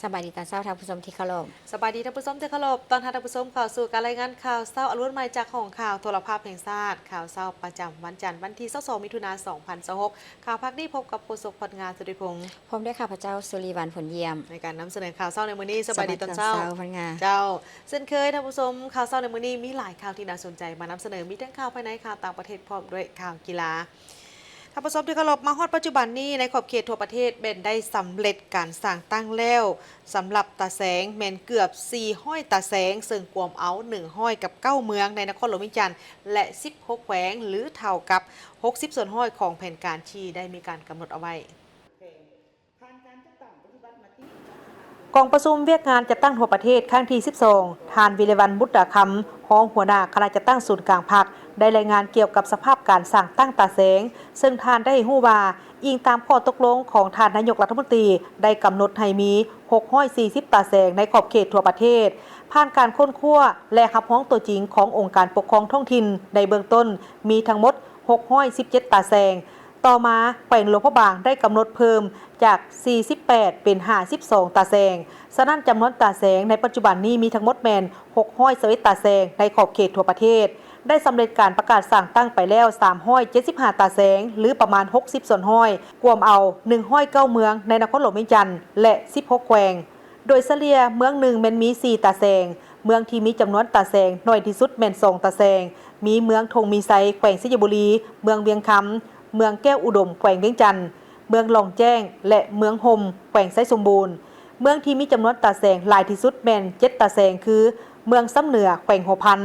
ສະບາຍດີຕອນເຊົ້າທ່ານຜູ້ຊົມທີ່ເຄົາລົບ. ສະບາຍດີທ່ານຜູ້ຊົມທີ່ເຄົາລົບ. ຕ້ອນຮັບທ່ານຜູ້ຊົມເຂົ້າສູ່ການລາຍງານຂ່າວເຊົ້າອາລຸນໃໝ່ຈາກຫ້ອງຂ່າວໂທລະພາບແຫ່ງຊາດ. ຂ່າວເຊົ້າປະຈຳວັນຈັນ ວັນທີຊາວສອງ ມິຖຸນາ ສອງພັນຊາວຫົກ. ຂ່າວພາກນີ້ພົບກັບໂຄສົກ ພັດງາ ສຸດທິພົງ ພ້ອມດ້ວຍຂ້າພະເຈົ້າ ສຸລີວັນ ຜົນຢ້ຽມ ໃນການນຳສະເໜີຂ່າວເຊົ້າໃນມື້ນີ້. ສະບາຍດີຕອນເຊົ້າ ພັດງາ. ເຈົ້າ, ເຊັ່ນເຄີຍທ່ານຜູ້ຊົມ, ຂ່າວເຊົ້າໃນມື້ນີ້ມີຫຼາຍຂ່າວທີ່ໜ້າສົນໃຈມານຳສະເໜີ, ມີທັງຂ່າວພາຍໃນ, ຂ່າວຕ່າງປະເທດ ພ້ອມດ້ວຍຂ່າວກິລາ. ທ່ານຜູ້ຊົມທີ່ເຄົາລົບ, ມາຮອດປັດຈຸບັນນີ້ ໃນຂອບເຂດທົ່ວປະເທດແມ່ນໄດ້ສຳເລັດການສ້າງຕັ້ງແລ້ວ ສຳລັບຕາແສງແມ່ນເກືອບສີ່ຮ້ອຍຕາແສງ, ເຊິ່ງກວມເອົາໜຶ່ງຮ້ອຍກັບເກົ້າເມືອງໃນນະຄອນຫຼວງວຽງຈັນ ແລະ ສິບຫົກແຂວງ ຫຼື ເທົ່າກັບຫົກສິບສ່ວນຮ້ອຍຂອງແຜນການທີ່ໄດ້ມີການກຳນົດເອົາໄວ້. ກອງປະຊຸມວຽກງານຈັດຕັ້ງທົ່ວປະເທດຄັ້ງທີສິບສອງ, ທ່ານ ວິໄລວັນ ບຸດຕາຄຳ ຮອງຫົວໜ້າຄະນະຈັດຕັ້ງສູນກາງພັກ ໄດ້ລາຍງານກ່ຽວກັບສະພາບການສ້າງຕັ້ງຕາແສງ, ເຊິ່ງທ່ານໄດ້ໃຫ້ຮູ້ວ່າ, ອີງຕາມຂໍ້ຕົກລົງຂອງທ່ານນາຍົກລັດຖະມົນຕີ ໄດ້ກຳນົດໃຫ້ມີຫົກຮ້ອຍສີ່ສິບຕາແສງໃນຂອບເຂດທົ່ວປະເທດ, ຜ່ານການຄົ້ນຄວ້າ ແລະ ຮັບຮອງຕົວຈິງຂອງອົງການປົກຄອງທ້ອງຖິ່ນໃນເບື້ອງຕົ້ນ ມີທັງໝົດຫົກຮ້ອຍສິບເຈັດຕາແສງ. ຕໍ່ມາ, ແຂວງຫຼວງພະບາງໄດ້ກຳນົດເພີ່ມຈາກສີ່ສິບແປດເປັນຫ້າສິບສອງຕາແສງ. ສະນັ້ນ, ຈຳນວນຕາແສງໃນປັດຈຸບັນນີ້ມີທັງໝົດແມ່ນຫົກຮ້ອຍຊາວເອັດຕາແສງໃນຂອບເຂດທົ່ວປະເທດ. ໄດ້ສຳເລັດການປະກາດສ້າງຕັ້ງໄປແລ້ວສາມຮ້ອຍເຈັດສິບຫ້າຕາແສງ ຫຼື ປະມານຫົກສິບສ່ວນຮ້ອຍ, ກວມເອົາໜຶ່ງຮ້ອຍເກົ້າເມືອງໃນນະຄອນຫຼວງວຽງຈັນ ແລະ ສິບຫົກແຂວງ. ໂດຍສະເລ່ຍເມືອງໜຶ່ງແມ່ນມີສີ່ຕາແສງ, ເມືອງທີ່ມີຈຳນວນຕາແສງໜ້ອຍທີ່ສຸດແມ່ນສອງຕາແສງ, ມີເມືອງທົ່ງມີໄຊ ແຂວງໄຊຍະບູລີ, ເມືອງວຽງຄຳ, ເມືອງແກ້ວອຸດົມ ແຂວງວຽງຈັນ, ເມືອງລ່ອງແຈ້ງ ແລະ ເມືອງຫົ່ມ ແຂວງໄຊສົມບູນ. ເມືອງທີ່ມີຈຳນວນຕາແສງຫຼາຍທີ່ສຸດແມ່ນເຈັດຕາແສງ ຄື ເມືອງຊຳເໜືອ ແຂວງຫົວພັນ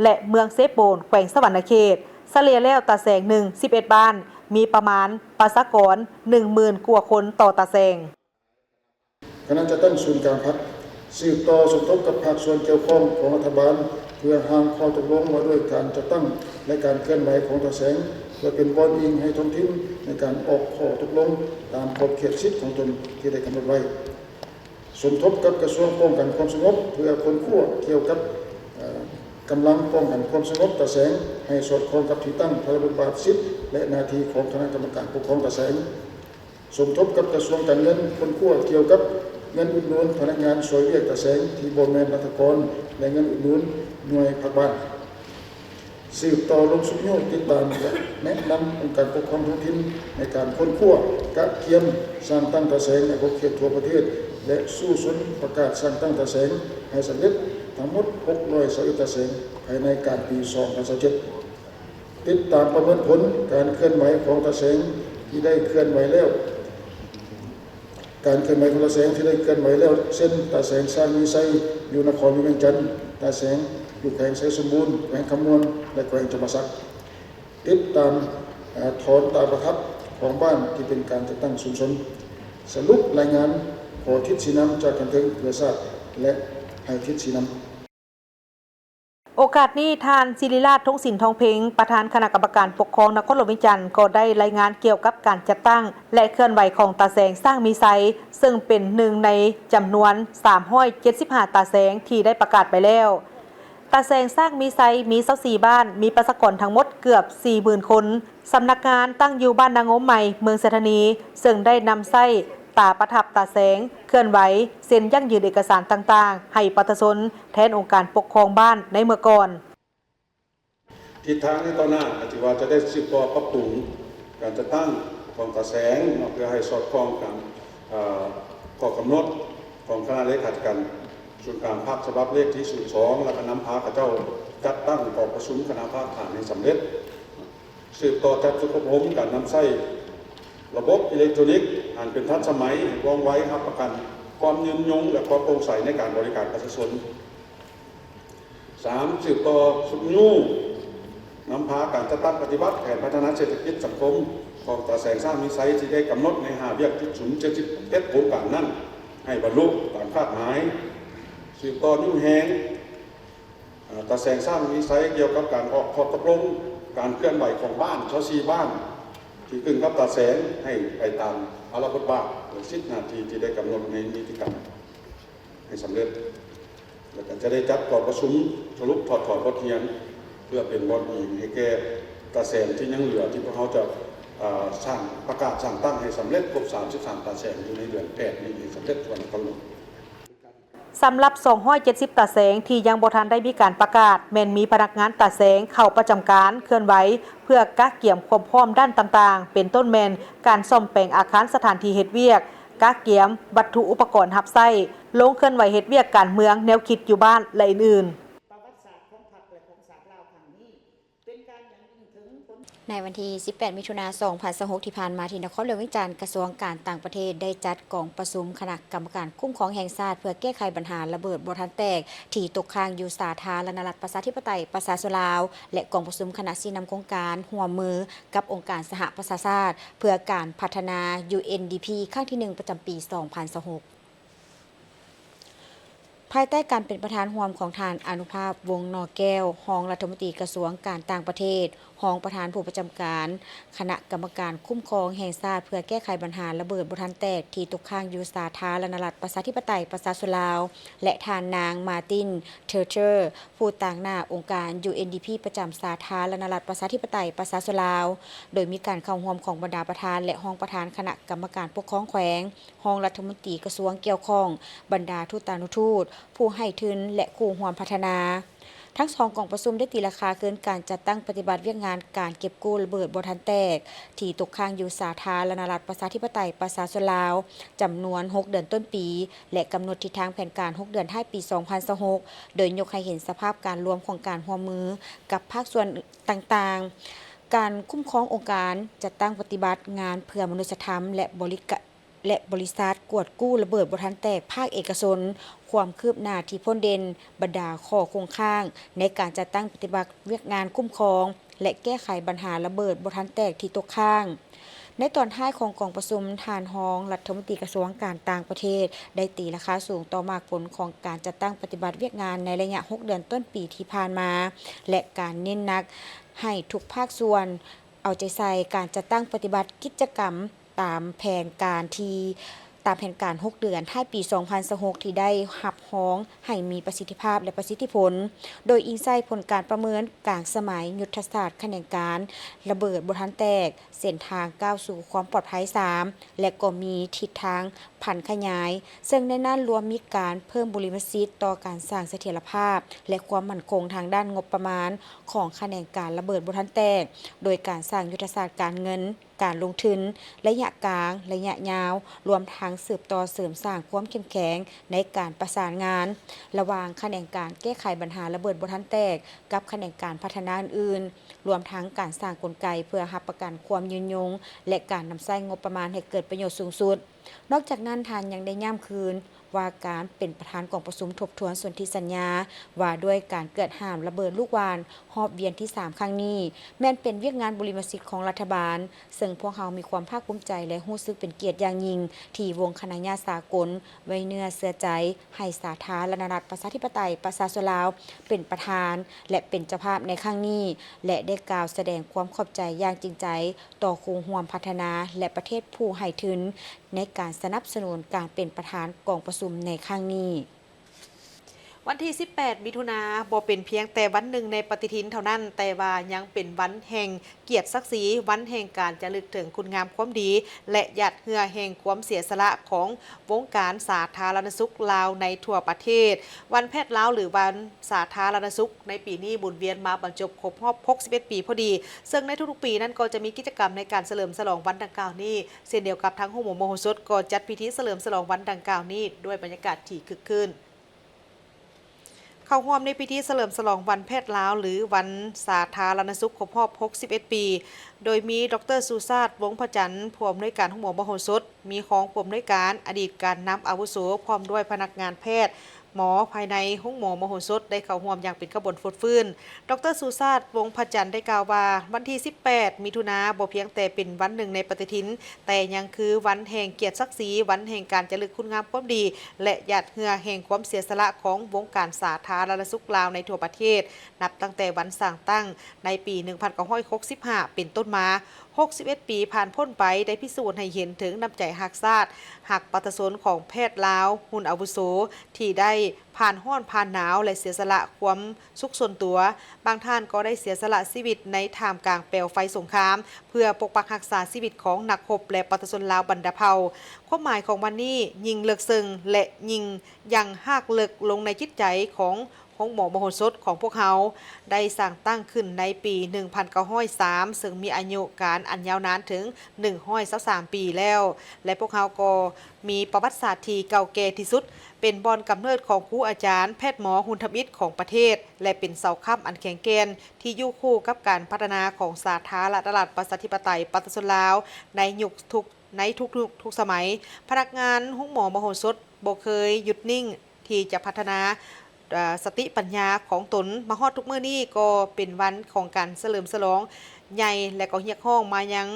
ແລະ ເມືອງເຊໂປນ ແຂວງສະຫວັນນະເຂດ. ສະເລ່ຍແລ້ວຕາແສງໜຶ່ງ ສິບເອັດບ້ານ, ມີປະມານປະຊາກອນໜຶ່ງໝື່ນກວ່າຄົນຕໍ່ຕາແສງ. ຄະນະຈັດຕັ້ງສູນກາງພັກ ສືບຕໍ່ສົມທົບກັບພາກສ່ວນກ່ຽວຂ້ອງຂອງລັດຖະບານ ເພື່ອຮ່າງຂໍ້ຕົກລົງວ່າດ້ວຍການຈັດຕັ້ງ ແລະ ການເຄື່ອນໄຫວຂອງຕາແສງ ເພື່ອເປັນບ່ອນອີງໃຫ້ທ້ອງຖິ່ນໃນການອອກຂໍ້ຕົກລົງຕາມຂອບເຂດສິດຂອງຕົນທີ່ໄດ້ກຳນົດໄວ້. ສົມທົບກັບກະຊວງປ້ອງກັນຄວາມສະຫງົບ ເພື່ອຄົ້ນຄວ້າກ່ຽວກັບ ເອີ ກຳລັງປ້ອງກັນຄວາມສະຫງົບຕາແສງ ໃຫ້ສອດຄ່ອງກັບທີ່ຕັ້ງ, ພາລະບົດບາດ, ສິດ ແລະ ໜ້າທີ່ຂອງຄະນະກຳມະການປົກຄອງຕາແສງ. ສົມທົບກັບກະຊວງການເງິນ ຄົ້ນຄວ້າກ່ຽວກັບເງິນອຸດໜູນພະນັກງານຊ່ວຍວຽກຕາແສງທີ່ບໍ່ແມ່ນລັດຖະກອນ ແລະ ເງິນອຸດໜູນໜ່ວຍພັກບ້ານ. ສືບຕໍ່ລົງຊຸກຍູ້ຕິດຕາມ ແລະ ແນະນຳອົງການປົກຄອງທ້ອງຖິ່ນໃນການຄົ້ນຄວ້າ, ກະກຽມສ້າງຕັ້ງຕາແສງໃນຂອບເຂດທົ່ວປະເທດ ແລະ ສູ້ຊົນປະກາດສ້າງຕັ້ງຕາແສງໃຫ້ສຳເລັດທັງໝົດຫົກຮ້ອຍຊາວເອັດຕາແສງ ພາຍໃນກາງປີສອງພັນຊາວເຈັດ. ຕິດຕາມປະເມີນຜົນການເຄື່ອນໄຫວຂອງຕາແສງທີ່ໄດ້ເຄື່ອນໄຫວແລ້ວ, ການເຄື່ອນໄຫວຂອງຕາແສງທີ່ໄດ້ເຄື່ອນໄຫວແລ້ວ ເຊັ່ນ ຕາແສງຊ້າງມີໄຊຢູ່ນະຄອນຫຼວງວຽງຈັນ, ຕາແສງຢູ່ແຂວງໄຊສົມບູນ, ແຂວງຄຳມ່ວນ ແລະ ແຂວງຈຳປາສັກ. ຕິດຕາມ, ເອີ, ຖອນຕາປະທັບຂອງບ້ານທີ່ເປັນການຈັດຕັ້ງຊຸມຊົນ. ສະຫຼຸບລາຍງານ, ຂໍທິດຊີ້ນຳຈາກຂັ້ນເທິງເພື່ອຊາບ ແລະ ໃຫ້ທິດຊີ້ນຳ. ໂອກາດນີ້, ທ່ານ ສິລິລາດ ທົງສິນທອງເພັງ ປະທານຄະນະກຳມະການປົກຄອງນະຄອນຫຼວງວຽງຈັນ ກໍໄດ້ລາຍງານກ່ຽວກັບການຈັດຕັ້ງ ແລະ ເຄື່ອນໄຫວຂອງຕາແສງຊ້າງມີໄຊ, ເຊິ່ງເປັນໜຶ່ງໃນຈຳນວນສາມຮ້ອຍເຈັດສິບຫ້າຕາແສງທີ່ໄດ້ປະກາດໄປແລ້ວ. ຕາແສງຊ້າງມີໄຊມີຊາວສີ່ບ້ານ, ມີປະຊາກອນທັງໝົດເກືອບສີ່ໝື່ນຄົນ. ສຳນັກງານຕັ້ງຢູ່ບ້ານນາງົມໃໝ່ ເມືອງໄຊທານີ, ເຊິ່ງໄດ້ນຳໃຊ້ຕາປະທັບຕາແສງເຄື່ອນໄຫວ, ເຊັນຢັ້ງຢືນເອກະສານຕ່າງໆໃຫ້ປະຊາຊົນ ແທນອົງການປົກຄອງບ້ານໃນເມື່ອກ່ອນ. ທິດທາງໃນຕໍ່ໜ້າກໍຖືວ່າຈະໄດ້ສືບຕໍ່ປັບປຸງການຈັດຕັ້ງຂອງຕາແສງເນາະ ເພື່ອໃຫ້ສອດຄ່ອງກັບ ເອີ ຂໍ້ກຳນົດຂອງຄະນະເລຂາທິການສູນກາງພັກ ສະບັບເລກທີສູນສອງ ແລ້ວກໍນຳພາເຂົາເຈົ້າຈັດຕັ້ງກອງປະຊຸມຄະນະພາກຖານໃຫ້ສຳເລັດ. ສືບຕໍ່ຈັດຝຶກອົບຮົມການນຳໃຊ້ລະບົບອີເລັກໂທຣນິກອັນເປັນທັນສະໄໝ, ໃຫ້ວ່ອງໄວ, ຮັບປະກັນຄວາມຍືນຍົງ ແລະ ຄວາມໂປ່ງໃສໃນການບໍລິການປະຊາຊົນ. ສາມ, ສືບຕໍ່ຊຸກຍູ້ນຳພາການຈັດຕັ້ງປະຕິບັດແຜນພັດທະນາເສດຖະກິດສັງຄົມຂອງຕາແສງຊ້າງມີໄຊ ທີ່ໄດ້ກຳນົດໃນຫ້າວຽກຈຸດສູນເຈັດສິບເອັດໂຄງການນັ້ນ ໃຫ້ບັນລຸຕາມຄາດໝາຍ. ສືບຕໍ່ຍູ້ແຮງ ເອີ ຕາແສງຊ້າງມີໄຊ ກ່ຽວກັບການອອກຂໍ້ຕົກລົງການເຄື່ອນໄຫວຂອງບ້ານຊາວສີ່ບ້ານ ທີ່ຂຶ້ນກັບຕາແສງ ໃຫ້ໄປຕາມພາລະບົດບາດ ແລະ ສິດໜ້າທີ່ທີ່ໄດ້ກຳນົດໃນນິຕິກຳໃຫ້ສຳເລັດ ແລ້ວກໍຈະໄດ້ຈັດກອງປະຊຸມສະຫຼຸບຖອດຖອນບົດຮຽນ ເພື່ອເປັນບ່ອນອີງໃຫ້ແກ່ຕາແສງທີ່ຍັງເຫຼືອ ທີ່ພວກເຮົາຈະ ເອີ ສ້າງ ປະກາດສ້າງຕັ້ງໃຫ້ສຳເລັດຄົບສາມສິບສາມຕາແສງ ຢູ່ໃນເດືອນແປດນີ້ໃຫ້ສຳເລັດທົ່ວນະຄອນຫຼວງ. ສຳລັບສອງຮ້ອຍເຈັດສິບຕາແສງທີ່ຍັງບໍ່ທັນໄດ້ມີການປະກາດ ແມ່ນມີພະນັກງານຕາແສງເຂົ້າປະຈຳການເຄື່ອນໄຫວ ເພື່ອກະກຽມຄວາມພ້ອມດ້ານຕ່າງໆ ເປັນຕົ້ນແມ່ນການສ້ອມແປງອາຄານສະຖານທີ່ເຮັດວຽກ, ກະກຽມວັດຖຸອຸປະກອນຮັບໃຊ້, ລົງເຄື່ອນໄຫວເຮັດວຽກການເມືອງ, ແນວຄິດຢູ່ບ້ານ ແລະ ອື່ນໆ. ປະຫວັດສາດຂອງພັກ ແລະ ຂອງຊາດລາວຄັ້ງນີ້ ໃນວັນທີສິບແປດ ມິຖຸນາ ສອງພັນຊາວຫົກ ທີ່ຜ່ານມາ ທີ່ນະຄອນຫຼວງວຽງຈັນ, ກະຊວງການຕ່າງປະເທດໄດ້ຈັດກອງປະຊຸມຄະນະກຳມະການຄຸ້ມຄອງແຫ່ງຊາດ ເພື່ອແກ້ໄຂບັນຫາລະເບີດບໍ່ທັນແຕກ ທີ່ຕົກຄ້າງຢູ່ສາທາລະນະລັດ ປະຊາທິປະໄຕ ປະຊາຊົນລາວ ແລະ ກອງປະຊຸມຄະນະຊີ້ນຳໂຄງການຮ່ວມມືກັບອົງການສະຫະປະຊາຊາດ ເພື່ອການພັດທະນາ UNDP ຄັ້ງທີໜຶ່ງ ປະຈຳປີສອງພັນຊາວຫົກ. ພາຍໃຕ້ການເປັນປະທານຮ່ວມຂອງທ່ານ ອະນຸພາບ ວົງໜໍ່ແກ້ວ ຮອງລັດຖະມົນຕີກະຊວງການຕ່າງປະເທດ, ຮອງປະທານຜູ້ປະຈຳການຄະນະກຳມະການຄຸ້ມຄອງແຫ່ງຊາດ ເພື່ອແກ້ໄຂບັນຫາລະເບີດບໍ່ທັນແຕກ ທີ່ຕົກຄ້າງຢູ່ສາທາລະນະລັດ ປະຊາທິປະໄຕ ປະຊາຊົນລາວ ແລະ ທ່ານນາງ ມາຕິນ ເທີເທີ ຜູ້ຕາງໜ້າອົງການ UNDP ປະຈຳສາທາລະນະລັດ ປະຊາທິປະໄຕ ປະຊາຊົນລາວ, ໂດຍມີການເຂົ້າຮ່ວມຂອງບັນດາປະທານ ແລະ ຮອງປະທານຄະນະກຳມະການປົກຄອງແຂວງ, ຮອງລັດຖະມົນຕີກະຊວງກ່ຽວຂ້ອງ, ບັນດາທູດຕານຸທູດ, ຜູ້ໃຫ້ທຶນ ແລະ ຄູ່ຮ່ວມພັດທະນາ. ທັງສອງກອງປະຊຸມໄດ້ຕີລາຄາຄືນການຈັດຕັ້ງປະຕິບັດວຽກງານການເກັບກູ້ລະເບີດບໍ່ທັນແຕກ ທີ່ຕົກຄ້າງຢູ່ສາທາລະນະລັດ ປະຊາທິປະໄຕ ປະຊາຊົນລາວ ຈຳນວນຫົກເດືອນຕົ້ນປີ ແລະ ກຳນົດທິດທາງແຜນການຫົກເດືອນທ້າຍປີສອງພັນຊາວຫົກ ໂດຍຍົກໃຫ້ເຫັນສະພາບການລວມຂອງການຮ່ວມມືກັບພາກສ່ວນຕ່າງໆ, ການຄຸ້ມຄອງອົງການ, ຈັດຕັ້ງປະຕິບັດງານເພື່ອມະນຸດສະທຳ ແລະ ບໍລິກະ ແລະ ບໍລິສັດກວດກູ້ລະເບີດບໍ່ທັນແຕກພາກເອກະຊົນ, ຄວາມຄືບໜ້າທີ່ພົ້ນເດັ່ນ, ບັນດາຂໍ້ຄົງຄ້າງໃນການຈັດຕັ້ງປະຕິບັດວຽກງານຄຸ້ມຄອງ ແລະ ແກ້ໄຂບັນຫາລະເບີດບໍ່ທັນແຕກທີ່ຕົກຄ້າງ. ໃນຕອນທ້າຍຂອງກອງປະຊຸມ, ທ່ານຮອງລັດຖະມົນຕີກະຊວງການຕ່າງປະເທດ ໄດ້ຕີລາຄາສູງຕໍ່ໝາກຜົນຂອງການຈັດຕັ້ງປະຕິບັດວຽກງານໃນໄລຍະຫົກເດືອນຕົ້ນປີທີ່ຜ່ານມາ ແລະ ການເນັ້ນໜັກໃຫ້ທຸກພາກສ່ວນເອົາໃຈໃສ່ການຈັດຕັ້ງປະຕິບັດກິດຈະກຳ ຕາມແຜນການທີ່ ຕາມແຜນການຫົກເດືອນທ້າຍປີສອງພັນຊາວຫົກ ທີ່ໄດ້ຮັບຮອງໃຫ້ມີປະສິດທິພາບ ແລະ ປະສິດທິຜົນ, ໂດຍອີງໃສ່ຜົນການປະເມີນກາງສະໄໝຍຸດທະສາດຂະແໜງການລະເບີດບໍ່ທັນແຕກ, ເສັ້ນທາງກ້າວສູ່ຄວາມປອດໄພສາມ ແລະ ກໍມີທິດທາງຜັນຂະຫຍາຍ, ເຊິ່ງໃນນັ້ນລວມມີການເພີ່ມບຸລິມະສິດຕໍ່ການສ້າງສະຖຽນລະພາບ ແລະ ຄວາມໝັ້ນຄົງທາງດ້ານງົບປະມານຂອງຂະແໜງການລະເບີດບໍ່ທັນແຕກ, ໂດຍການສ້າງຍຸດທະສາດການເງິນ, ການລົງທຶນໄລຍະກາງ, ໄລຍະຍາວ, ລວມທັງສືບຕໍ່ເສີມສ້າງຄວາມເຂັ້ມແຂງໃນການປະສານງານລະຫວ່າງຂະແໜງການແກ້ໄຂບັນຫາລະເບີດບໍ່ທັນແຕກ ກັບຂະແໜງການພັດທະນາອື່ນໆ, ລວມທັງການສ້າງກົນໄກເພື່ອຮັບປະກັນຄວາມຍືນຍົງ ແລະ ການນຳໃຊ້ງົບປະມານໃຫ້ເກີດປະໂຫຍດສູງສຸດ. ນອກຈາກນັ້ນ, ທ່ານຍັງໄດ້ຢ້ຳຄືນ ວ່າການເປັນປະທານກອງປະຊຸມທົບທວນສົນທິສັນຍາ ວ່າດ້ວຍການເກີດຫ້າມລະເບີດລູກຫວ່ານຮອບວຽນທີສາມຄັ້ງນີ້ ແມ່ນເປັນວຽກງານບຸລິມະສິດຂອງລັດຖະບານ, ເຊິ່ງພວກເຮົາມີຄວາມພາກພູມໃຈ ແລະ ຮູ້ສຶກເປັນກຽດຢ່າງຍິ່ງ ທີ່ວົງຄະນະຍາດສາກົນໄວ້ເນື້ອເຊື່ອໃຈໃຫ້ສາທາລະນະລັດ ປະຊາທິປະໄຕ ປະຊາຊົນລາວ ເປັນປະທານ ແລະ ເປັນເຈົ້າພາບໃນຄັ້ງນີ້ ແລະ ໄດ້ກ່າວສະແດງຄວາມຂອບໃຈຢ່າງຈິງໃຈຕໍ່ຄູ່ຮ່ວມພັດທະນາ ແລະ ປະເທດຜູ້ໃຫ້ທຶນ ໃນການສະໜັບສະໜູນການເປັນປະທານກອງປະຊຸມໃນຄັ້ງນີ້. ວັນທີສິບແປດ ມິຖຸນາ ບໍ່ເປັນພຽງແຕ່ວັນໜຶ່ງໃນປະຕິທິນເທົ່ານັ້ນ, ແຕ່ວ່າຍັງເປັນວັນແຫ່ງກຽດສັກສີ, ວັນແຫ່ງການຈະລຶກເຖິງຄຸນງາມຄວາມດີ ແລະ ຫຍາດເຫື່ອແຫ່ງຄວາມເສຍສະຫຼະຂອງວົງການສາທາລະນະສຸກລາວໃນທົ່ວປະເທດ. ວັນແພດລາວ ຫຼື ວັນສາທາລະນະສຸກ ໃນປີນີ້ໝູນວຽນມາບັນຈົບຄົບຮອບຫົກສິບເອັດປີພໍດີ, ເຊິ່ງໃນທຸກໆປີນັ້ນກໍຈະມີກິດຈະກຳໃນການສະເຫຼີມສະຫຼອງວັນດັ່ງກ່າວນີ້. ເຊັ່ນດຽວກັບທາງໂຮງໝໍມະໂຫສົດ ກໍຈັດພິທີສະເຫຼີມສະຫຼອງວັນດັ່ງກ່າວນີ້ດ້ວຍບັນຍາກາດທີ່ຄຶກຄື້ນ. ເຂົ້າຮ່ວມໃນພິທີສະເຫຼີມສະຫຼອງວັນແພດລາວ ຫຼື ວັນສາທາລະນະສຸກຄົບຮອບຫົກສິບເອັດປີ ໂດຍມີ ດອກເຕີ ຊູຊາດ ວົງພະຈັນ ຜູ້ອຳນວຍການໂຮງໝໍມະໂຫສົດ, ມີຮອງຜູ້ອຳນວຍການ, ອະດີດການນຳອາວຸໂສ ພ້ອມດ້ວຍພະນັກງານແພດ, ໝໍພາຍໃນໂຮງໝໍມະໂຫສົດ ໄດ້ເຂົ້າຮ່ວມຢ່າງເປັນຂະບວນຟົດຟື້ນ. ດອກເຕີ ຊູຊາດ ວົງພະຈັນ ໄດ້ກ່າວວ່າ ວັນທີສິບແປດ ມິຖຸນາ ບໍ່ພຽງແຕ່ເປັນວັນໜຶ່ງໃນປະຕິທິນ, ແຕ່ຍັງຄືວັນແຫ່ງກຽດສັກສີ, ວັນແຫ່ງການຈະລຶກຄຸນງາມຄວາມດີ ແລະ ຫຍາດເຫື່ອແຫ່ງຄວາມເສຍສະຫຼະຂອງວົງການສາທາລະນະສຸກລາວໃນທົ່ວປະເທດ, ນັບຕັ້ງແຕ່ວັນສ້າງຕັ້ງໃນປີໜຶ່ງພັນເກົ້າຮ້ອຍຫົກສິບຫ້າເປັນຕົ້ນມາ. ຫົກສິບເອັດປີຜ່ານພົ້ນໄປ ໄດ້ພິສູດໃຫ້ເຫັນເຖິງນ້ຳໃຈຮັກຊາດ, ຮັກປະຊາຊົນຂອງແພດລາວຮຸ່ນອາວຸໂສ ທີ່ໄດ້ ຜ່ານຮ້ອນຜ່ານໜາວ ແລະ ເສຍສະຫຼະຄວາມສຸກສ່ວນຕົວ. ບາງທ່ານກໍໄດ້ເສຍສະຫຼະຊີວິດໃນທ່າມກາງເປວໄຟສົງຄາມ ເພື່ອປົກປັກຮັກສາຊີວິດຂອງນັກຮົບ ແລະ ປະຊາຊົນລາວບັນດາເຜົ່າ. ຄວາມໝາຍຂອງວັນນີ້ຍິ່ງເລິກເຊິ່ງ ແລະ ຍິ່ງຍັງຮາກເລິກລົງໃນຈິດໃຈຂອງໂຮງໝໍມະໂຫສົດຂອງພວກເຮົາ. ໄດ້ສ້າງຕັ້ງຂຶ້ນໃນປີໜຶ່ງພັນເກົ້າຮ້ອຍສາມ ເຊິ່ງມີອາຍຸການອັນຍາວນານເຖິງໜຶ່ງຮ້ອຍຊາວສາມປີແລ້ວ ແລະ ພວກເຮົາກໍມີປະຫວັດສາດທີ່ເກົ່າແກ່ທີ່ສຸດ, ເປັນບ່ອນກຳເນີດຂອງຄູອາຈານ, ແພດໝໍ, ຮຸນທຳອິດຂອງປະເທດ ແລະ ເປັນເສົາຄ້ຳອັນແຂງແກ່ນທີ່ຢູ່ຄູ່ກັບການພັດທະນາຂອງສາທາລະນະລັດ ປະຊາທິປະໄຕ ປະຊາຊົນລາວ ໃນຍຸກທຸກ ໃນທຸກຍຸກທຸກສະໄໝ. ພະນັກງານໂຮງໝໍມະໂຫສົດບໍ່ເຄີຍຢຸດນິ່ງທີ່ຈະພັດທະນາ ເອີ່ ສະຕິປັນຍາຂອງຕົນ. ມາຮອດທຸກມື້ນີ້ກໍເປັນວັນຂອງການສະເຫຼີມສະຫຼອງໃຫຍ່ ແລະ ກໍຮຽກຮ້ອງມາຍັງ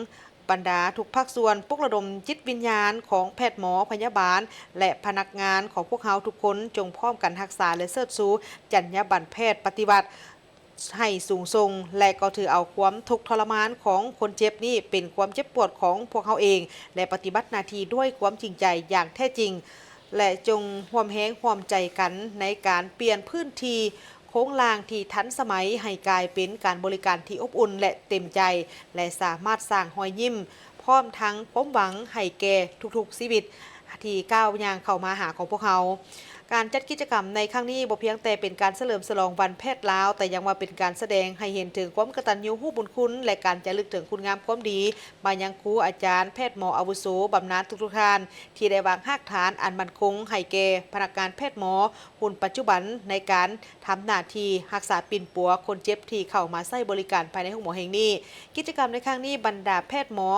ບັນດາທຸກພາກສ່ວນ, ປຸກລະດົມຈິດວິນຍານຂອງແພດໝໍ, ພະຍາບານ ແລະ ພະນັກງານຂອງພວກເຮົາທຸກຄົນ ຈົ່ງພ້ອມກັນຮັກສາ ແລະ ເຊີດຊູຈັນຍາບັນແພດປະຕິວັດ ໃຫ້ສູງສົ່ງ ແລະ ກໍຖືເອົາຄວາມທຸກທໍລະມານຂອງຄົນເຈັບນີ້ເປັນຄວາມເຈັບປວດຂອງພວກເຮົາເອງ ແລະ ປະຕິບັດໜ້າທີ່ດ້ວຍຄວາມຈິງໃຈຢ່າງແທ້ຈິງ ແລະ ຈົ່ງຮ່ວມແຮງຮ່ວມໃຈກັນໃນການປ່ຽນພື້ນທີ່ໂຄງລ່າງທີ່ທັນສະໄໝໃຫ້ກາຍເປັນການບໍລິການທີ່ອົບອຸ່ນ ແລະ ເຕັມໃຈ ແລະ ສາມາດສ້າງຮອຍຍິ້ມ ພ້ອມທັງຄວາມຫວັງໃຫ້ແກ່ທຸກໆຊີວິດ ທີ່ກ້າວຍ່າງເຂົ້າມາຫາຂອງພວກເຮົາ. ການຈັດກິດຈະກຳໃນຄັ້ງນີ້ບໍ່ພຽງແຕ່ເປັນການສະເຫຼີມສະຫຼອງວັນແພດລາວ, ແຕ່ຍັງວ່າເປັນການສະແດງໃຫ້ເຫັນເຖິງຄວາມກະຕັນຍູຮູ້ບຸນຄຸນ ແລະ ການຈະລຶກເຖິງຄຸນງາມຄວາມດີມາຍັງຄູອາຈານ, ແພດໝໍອາວຸໂສບຳນານທຸກໆທ່ານ ທີ່ໄດ້ວາງຮາກຖານອັນໝັ້ນຄົງໃຫ້ແກ່ພະນັກງານແພດໝໍຮຸ່ນປັດຈຸບັນ ໃນການ ທຳໜ້າທີ່ຮັກສາປິ່ນປົວຄົນເຈັບທີ່ເຂົ້າມາໃຊ້ບໍລິການພາຍໃນໂຮງໝໍແຫ່ງນີ້. ກິດຈະກຳໃນຄັ້ງນີ້, ບັນດາແພດໝໍ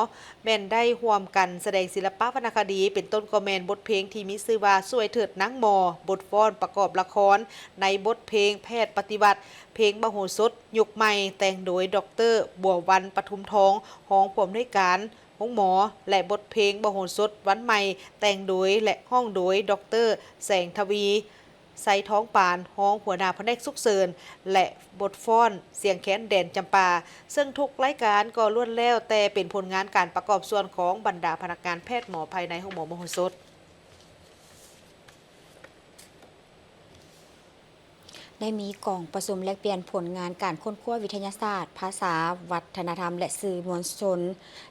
ແມ່ນໄດ້ຮ່ວມກັນສະແດງສິລະປະວັນນະຄະດີ, ເປັນຕົ້ນກໍແມ່ນບົດເພງທີ່ມີຊື່ວ່າ ຊ່ວຍເຖີດນາງໝໍ, ບົດຟ້ອນປະກອບລະຄອນໃນບົດເພງແພດປະຕິວັດ, ເພງມະໂຫສົດຍຸກໃໝ່ ແຕ່ງໂດຍ ດອກເຕີ ບົວວັນ ປະທຸມທອງ ຮອງຜູ້ອຳນວຍການໂຮງໝໍ ແລະ ບົດເພງມະໂຫສົດວັນໃໝ່ ແຕ່ງໂດຍ ແລະ ຮ້ອງໂດຍ ດອກເຕີ ແສງທະວີ ໄຊທອງປານ ຮອງຫົວໜ້າພະແນກສຸກເສີນ ແລະ ບົດຟ້ອນສຽງແຄນແດນຈຳປາ, ເຊິ່ງທຸກລາຍການກໍລ້ວນແລ້ວແຕ່ເປັນຜົນງານການປະກອບສ່ວນຂອງບັນດາພະນັກງານແພດໝໍພາຍໃນໂຮງໝໍມະໂຫສົດ. ໄດ້ມີກອງປະຊຸມແລກປ່ຽນຜົນງານການຄົ້ນຄວ້າວິທະຍາສາດ, ພາສາ, ວັດທະນະທຳ ແລະ ສື່ມວນຊົນ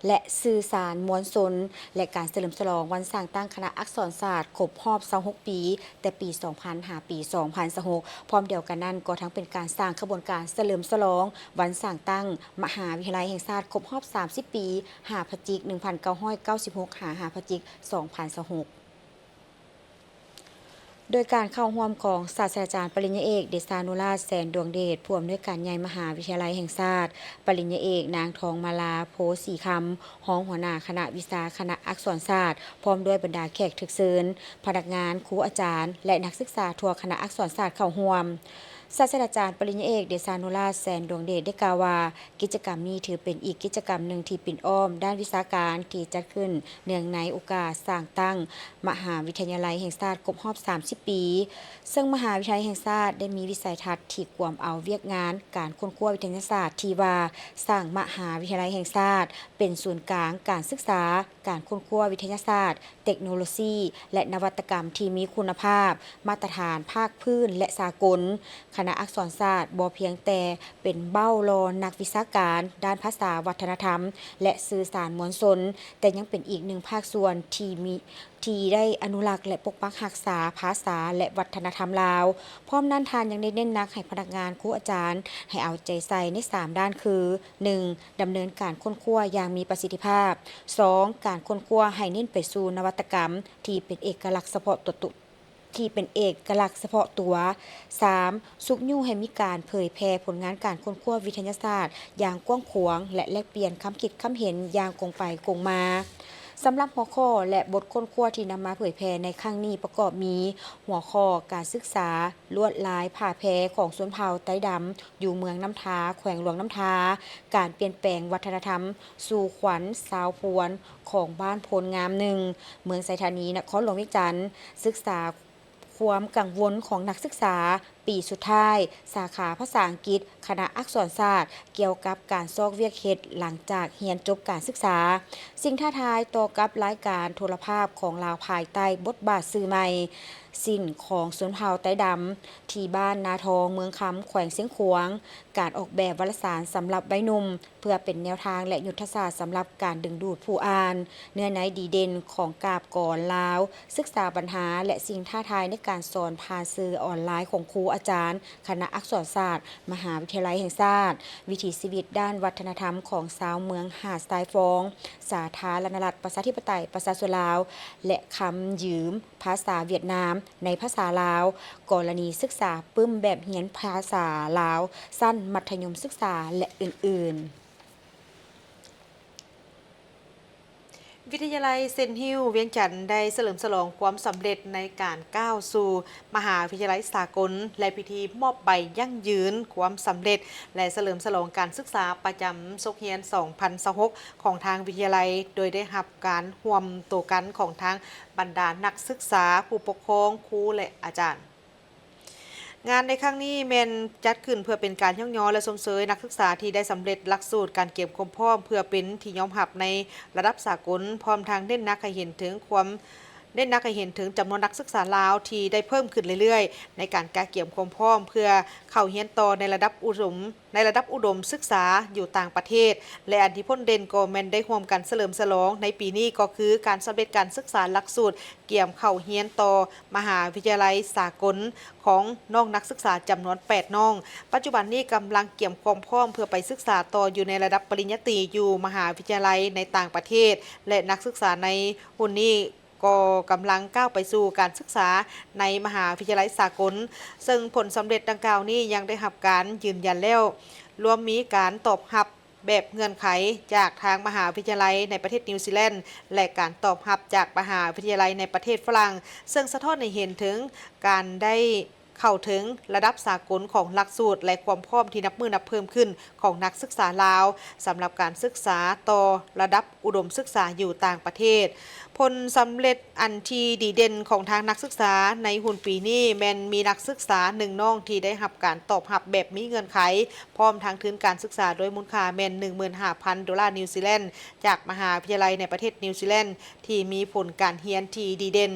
ແລະ ສື່ສານມວນຊົນ ແລະ ການສະເຫຼີມສະຫຼອງວັນສ້າງຕັ້ງຄະນະອັກສອນສາດຄົບຮອບຊາວຫົກປີ ແຕ່ປີສອງພັນຫາປີສອງພັນຊາວຫົກ. ພ້ອມດຽວກັນນັ້ນກໍທັງເປັນການສ້າງຂະບວນການສະເຫຼີມສະຫຼອງວັນສ້າງຕັ້ງມະຫາວິທະຍາໄລແຫ່ງຊາດຄົບຮອບສາມສິບປີ ຫ້າພະຈິກ ໜຶ່ງພັນເກົ້າຮ້ອຍເກົ້າສິບຫົກ ຫາ ຫ້າພະຈິກ ສອງພັນຊາວຫົກ. ໂດຍການເຂົ້າຮ່ວມຂອງສາດສະດາຈານປະລິນຍາເອກ ເດຊານຸລາດ ແສນດວງເດດ ຜູ້ອຳນວຍການໃຫຍ່ມະຫາວິທະຍາໄລແຫ່ງຊາດ, ປະລິນຍາເອກ ນາງ ທອງມາລາ ໂພສີຄຳ ຮອງຫົວໜ້າຄະນະວິຊາຄະນະອັກສອນສາດ, ພ້ອມດ້ວຍບັນດາແຂກຖືກເຊີນ, ພະນັກງານ, ຄູອາຈານ ແລະ ນັກສຶກສາທົ່ວຄະນະອັກສອນສາດເຂົ້າຮ່ວມ. ສາດສະດາຈານປະລິນຍາເອກ ເດຊານຸລາດ ແສນດວງເດດ ໄດ້ກ່າວວ່າ, ກິດຈະກຳນີ້ຖືເປັນອີກກິດຈະກຳໜຶ່ງທີ່ປິ່ນອ້ອມດ້ານວິຊາການທີ່ຈັດຂຶ້ນເນື່ອງໃນໂອກາດສ້າງຕັ້ງມະຫາວິທະຍາໄລແຫ່ງຊາດຄົບຮອບສາມສິບປີ, ເຊິ່ງມະຫາວິທະຍາໄລແຫ່ງຊາດໄດ້ມີວິໄສທັດທີ່ກວມເອົາວຽກງານການຄົ້ນຄວ້າວິທະຍາສາດທີ່ວ່າ ສ້າງມະຫາວິທະຍາໄລແຫ່ງຊາດເປັນສູນກາງການສຶກສາ, ການຄົ້ນຄວ້າວິທະຍາສາດ, ເຕັກໂນໂລຊີ ແລະ ນະວັດຕະກຳທີ່ມີຄຸນນະພາບ, ມາດຕະຖານພາກພື້ນ ແລະ ສາກົນ. ຄະນະອັກສອນສາດບໍ່ພຽງແຕ່ເປັນເບົ້າຫຼໍ່ນັກວິຊາການດ້ານພາສາ, ວັດທະນະທຳ ແລະ ສື່ສານມວນຊົນ, ແຕ່ຍັງເປັນອີກໜຶ່ງພາກສ່ວນທີ່ມີ ທີ່ໄດ້ອະນຸລັກ ແລະ ປົກປັກຮັກສາພາສາ ແລະ ວັດທະນະທຳລາວ. ພ້ອມນັ້ນ, ທ່ານຍັງໄດ້ເນັ້ນໜັກໃຫ້ພະນັກງານ, ຄູອາຈານ ໃຫ້ເອົາໃຈໃສ່ໃນສາມດ້ານຄື, ໜຶ່ງ ດຳເນີນການຄົ້ນຄວ້າຢ່າງມີປະສິດທິພາບ, ສອງ ການຄົ້ນຄວ້າໃຫ້ເນັ້ນໄປສູ່ນະວັດຕະກຳທີ່ເປັນເອກະລັກສະເພາະຕົວ ທີ່ເປັນເອກະລັກສະເພາະຕົວ, ສາມ ຊຸກຍູ້ໃຫ້ມີການເຜີຍແຜ່ຜົນງານການຄົ້ນຄວ້າວິທະຍາສາດຢ່າງກວ້າງຂວາງ ແລະ ແລກປ່ຽນຄຳຄິດຄຳເຫັນຢ່າງກົງໄປກົງມາ. ສຳລັບຫົວຂໍ້ ແລະ ບົດຄົ້ນຄວ້າທີ່ນຳມາເຜີຍແຜ່ໃນຄັ້ງນີ້ປະກອບມີ ຫົວຂໍ້ການສຶກສາ ລວດລາຍຜ້າແພຂອງຊົນເຜົ່າໄຕດຳ ຢູ່ເມືອງນ້ຳທາ ແຂວງຫຼວງນ້ຳທາ, ການປ່ຽນແປງວັດທະນະທຳສູ່ຂວັນຊາວພວນຂອງບ້ານໂພນງາມໜຶ່ງ ເມືອງໄຊທານີ ນະຄອນຫຼວງວຽງຈັນ, ສຶກສາຄວາມກັງວົນຂອງນັກສຶກສາ ປີສຸດທ້າຍ ສາຂາພາສາອັງກິດ ຄະນະອັກສອນສາດ ກ່ຽວກັບການຊອກວຽກເຮັດຫຼັງຈາກຮຽນຈົບການສຶກສາ. ສິ່ງທ້າທາຍຕໍ່ກັບລາຍການໂທລະພາບຂອງລາວພາຍໃຕ້ບົດບາດຊື່ໃໝ່ ສິນຂອງຊົນເຜົ່າໄຕ້ດຳ ທີ່ບ້ານນາທອງ ເມືອງຄຳ ແຂວງຊຽງຂວາງ, ການອອກແບບວາລະສານສຳລັບໄວໜຸ່ມ ເພື່ອເປັນແນວທາງ ແລະ ຍຸດທະສາດສຳລັບການດຶງດູດຜູ້ອ່ານ, ເນື້ອໃນດີເດັ່ນຂອງກາບກອນລາວ, ສຶກສາບັນຫາ ແລະ ສິ່ງທ້າທາຍໃນການສອນຜ່ານສື່ອອນລາຍຂອງຄູອາຈານ ຄະນະອັກສອນສາດ ມະຫາວິທະຍາໄລແຫ່ງຊາດ, ວິຖີຊີວິດດ້ານວັດທະນະທຳຂອງຊາວເມືອງຫາດຊາຍຟອງ, ສາທາລະນະລັດ ປະຊາທິປະໄຕ ປະຊາຊົນລາວ ແລະ ຄຳຢືມພາສາຫວຽດນາມໃນພາສາລາວ, ກໍລະນີສຶກສາປຶ້ມແບບຮຽນພາສາລາວ ຊັ້ນມັດທະຍົມສຶກສາ ແລະ ອື່ນໆ. ວິທະຍາໄລເຊັນຮິວ ວຽງຈັນ ໄດ້ສະເຫຼີມສະຫຼອງຄວາມສຳເລັດໃນການກ້າວສູ່ມະຫາວິທະຍາໄລສາກົນ ແລະ ພິທີມອບໃບຢັ້ງຢືນຄວາມສຳເລັດ ແລະ ສະເຫຼີມສະຫຼອງການສຶກສາປະຈຳສົກຮຽນສອງພັນຊາວຫົກ ຂອງທາງວິທະຍາໄລ ໂດຍໄດ້ຮັບການຮ່ວມໂຕກັນຂອງທາງບັນດານັກສຶກສາ, ຜູ້ປົກຄອງ, ຄູ ແລະ ອາຈານ. ງານໃນຄັ້ງນີ້ແມ່ນຈັດຂຶ້ນເພື່ອເປັນການຍ້ອງຍໍ ແລະ ຊົມເຊີຍນັກສຶກສາທີ່ໄດ້ສຳເລັດຫຼັກສູດການກຽມຄວາມພ້ອມເພື່ອເປັນທີ່ຍອມຮັບໃນລະດັບສາກົນ, ພ້ອມທັງເນັ້ນໜັກໃຫ້ເຫັນເຖິງຄວາມ, ເນັ້ນໜັກໃຫ້ເຫັນເຖິງຈຳນວນນັກສຶກສາລາວທີ່ໄດ້ເພີ່ມຂຶ້ນເລື້ອຍໆ ໃນການກະກຽມຄວາມພ້ອມເພື່ອເຂົ້າຮຽນຕໍ່ໃນລະດັບອຸດົມ ໃນລະດັບອຸດົມສຶກສາຢູ່ຕ່າງປະເທດ ແລະ ອັນທີ່ພົ້ນເດັ່ນກໍແມ່ນໄດ້ຮ່ວມກັນສະເຫຼີມສະຫຼອງໃນປີນີ້ ກໍຄືການສຳເລັດການສຶກສາຫຼັກສູດກຽມເຂົ້າຮຽນຕໍ່ມະຫາວິທະຍາໄລສາກົນຂອງນ້ອງນັກສຶກສາຈຳນວນແປດນ້ອງ. ປັດຈຸບັນນີ້ກຳລັງກຽມຄວາມພ້ອມເພື່ອໄປສຶກສາຕໍ່ຢູ່ໃນລະດັບປະລິນຍາຕີຢູ່ມະຫາວິທະຍາໄລໃນຕ່າງປະເທດ ແລະ ນັກສຶກສາໃນຮຸ່ນນີ້ ກໍກຳລັງກ້າວໄປສູ່ການສຶກສາໃນມະຫາວິທະຍາໄລສາກົນ, ເຊິ່ງຜົນສຳເລັດດັ່ງກ່າວນີ້ຍັງໄດ້ຮັບການຢືນຢັນແລ້ວ, ລວມມີການຕອບຮັບແບບເງື່ອນໄຂຈາກທາງມະຫາວິທະຍາໄລໃນປະເທດນິວຊີແລນ ແລະ ການຕອບຮັບຈາກມະຫາວິທະຍາໄລໃນປະເທດຝຣັ່ງ, ເຊິ່ງສະທ້ອນໃຫ້ເຫັນເຖິງການໄດ້ ເຂົ້າເຖິງລະດັບສາກົນຂອງຫຼັກສູດ ແລະ ຄວາມພ້ອມທີ່ນັບມື້ນັບເພີ່ມຂຶ້ນຂອງນັກສຶກສາລາວ ສຳລັບການສຶກສາຕໍ່ລະດັບອຸດົມສຶກສາຢູ່ຕ່າງປະເທດ. ຜົນສຳເລັດອັນທີ່ດີເດັ່ນຂອງທາງນັກສຶກສາໃນຮຸ່ນປີນີ້ແມ່ນມີນັກສຶກສາໜຶ່ງນ້ອງທີ່ໄດ້ຮັບການຕອບຮັບແບບມີເງື່ອນໄຂ, ພ້ອມທັງທຶນການສຶກສາໂດຍມູນຄ່າແມ່ນໜຶ່ງໝື່ນຫ້າພັນໂດລານິວຊີແລນ ຈາກມະຫາວິທະຍາໄລໃນປະເທດນິວຊີແລນ ທີ່ມີຜົນການຮຽນທີ່ດີເດັ່ນ.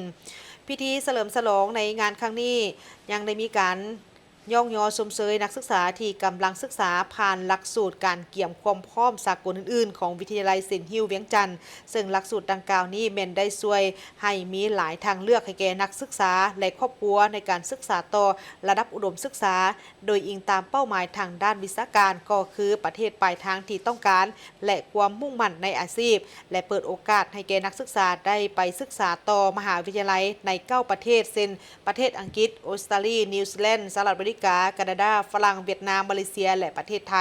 ພິທີສະເຫຼີມສະຫຼອງໃນງານຄັ້ງນີ້ ຍັງໄດ້ມີການຍ້ອງຍໍຊົມເຊີຍນັກສຶກສາທີ່ກຳລັງສຶກສາຜ່ານຫຼັກສູດການກຽມຄວາມພ້ອມສາກົນອື່ນໆຂອງວິທະຍາໄລເຊັນຮິວວຽງຈັນ, ເຊິ່ງຫຼັກສູດດັ່ງກ່າວນີ້ແມ່ນໄດ້ຊ່ວຍໃຫ້ມີຫຼາຍທາງເລືອກໃຫ້ແກ່ນັກສຶກສາ ແລະ ຄອບຄົວໃນການສຶກສາຕໍ່ລະດັບອຸດົມສຶກສາ, ໂດຍອີງຕາມເປົ້າໝາຍທາງດ້ານວິຊາການ ກໍຄືປະເທດປາຍທາງທີ່ຕ້ອງການ ແລະ ຄວາມມຸ່ງໝັ້ນໃນອາຊີບ ແລະ ເປີດໂອກາດໃຫ້ແກ່ນັກສຶກສາໄດ້ໄປສຶກສາຕໍ່ມະຫາວິທະຍາໄລໃນເກົ້າປະເທດ ເຊັ່ນ ປະເທດອັງກິດ, ອົດສະຕາລີ, ນິວຊີແລນ, ສະຫະລັດອາເມລິກາ, ການາດາ, ຝຣັ່ງ, ຫວຽດນາມ, ມາເລເຊຍ ແລະ ປະເທດໄທ.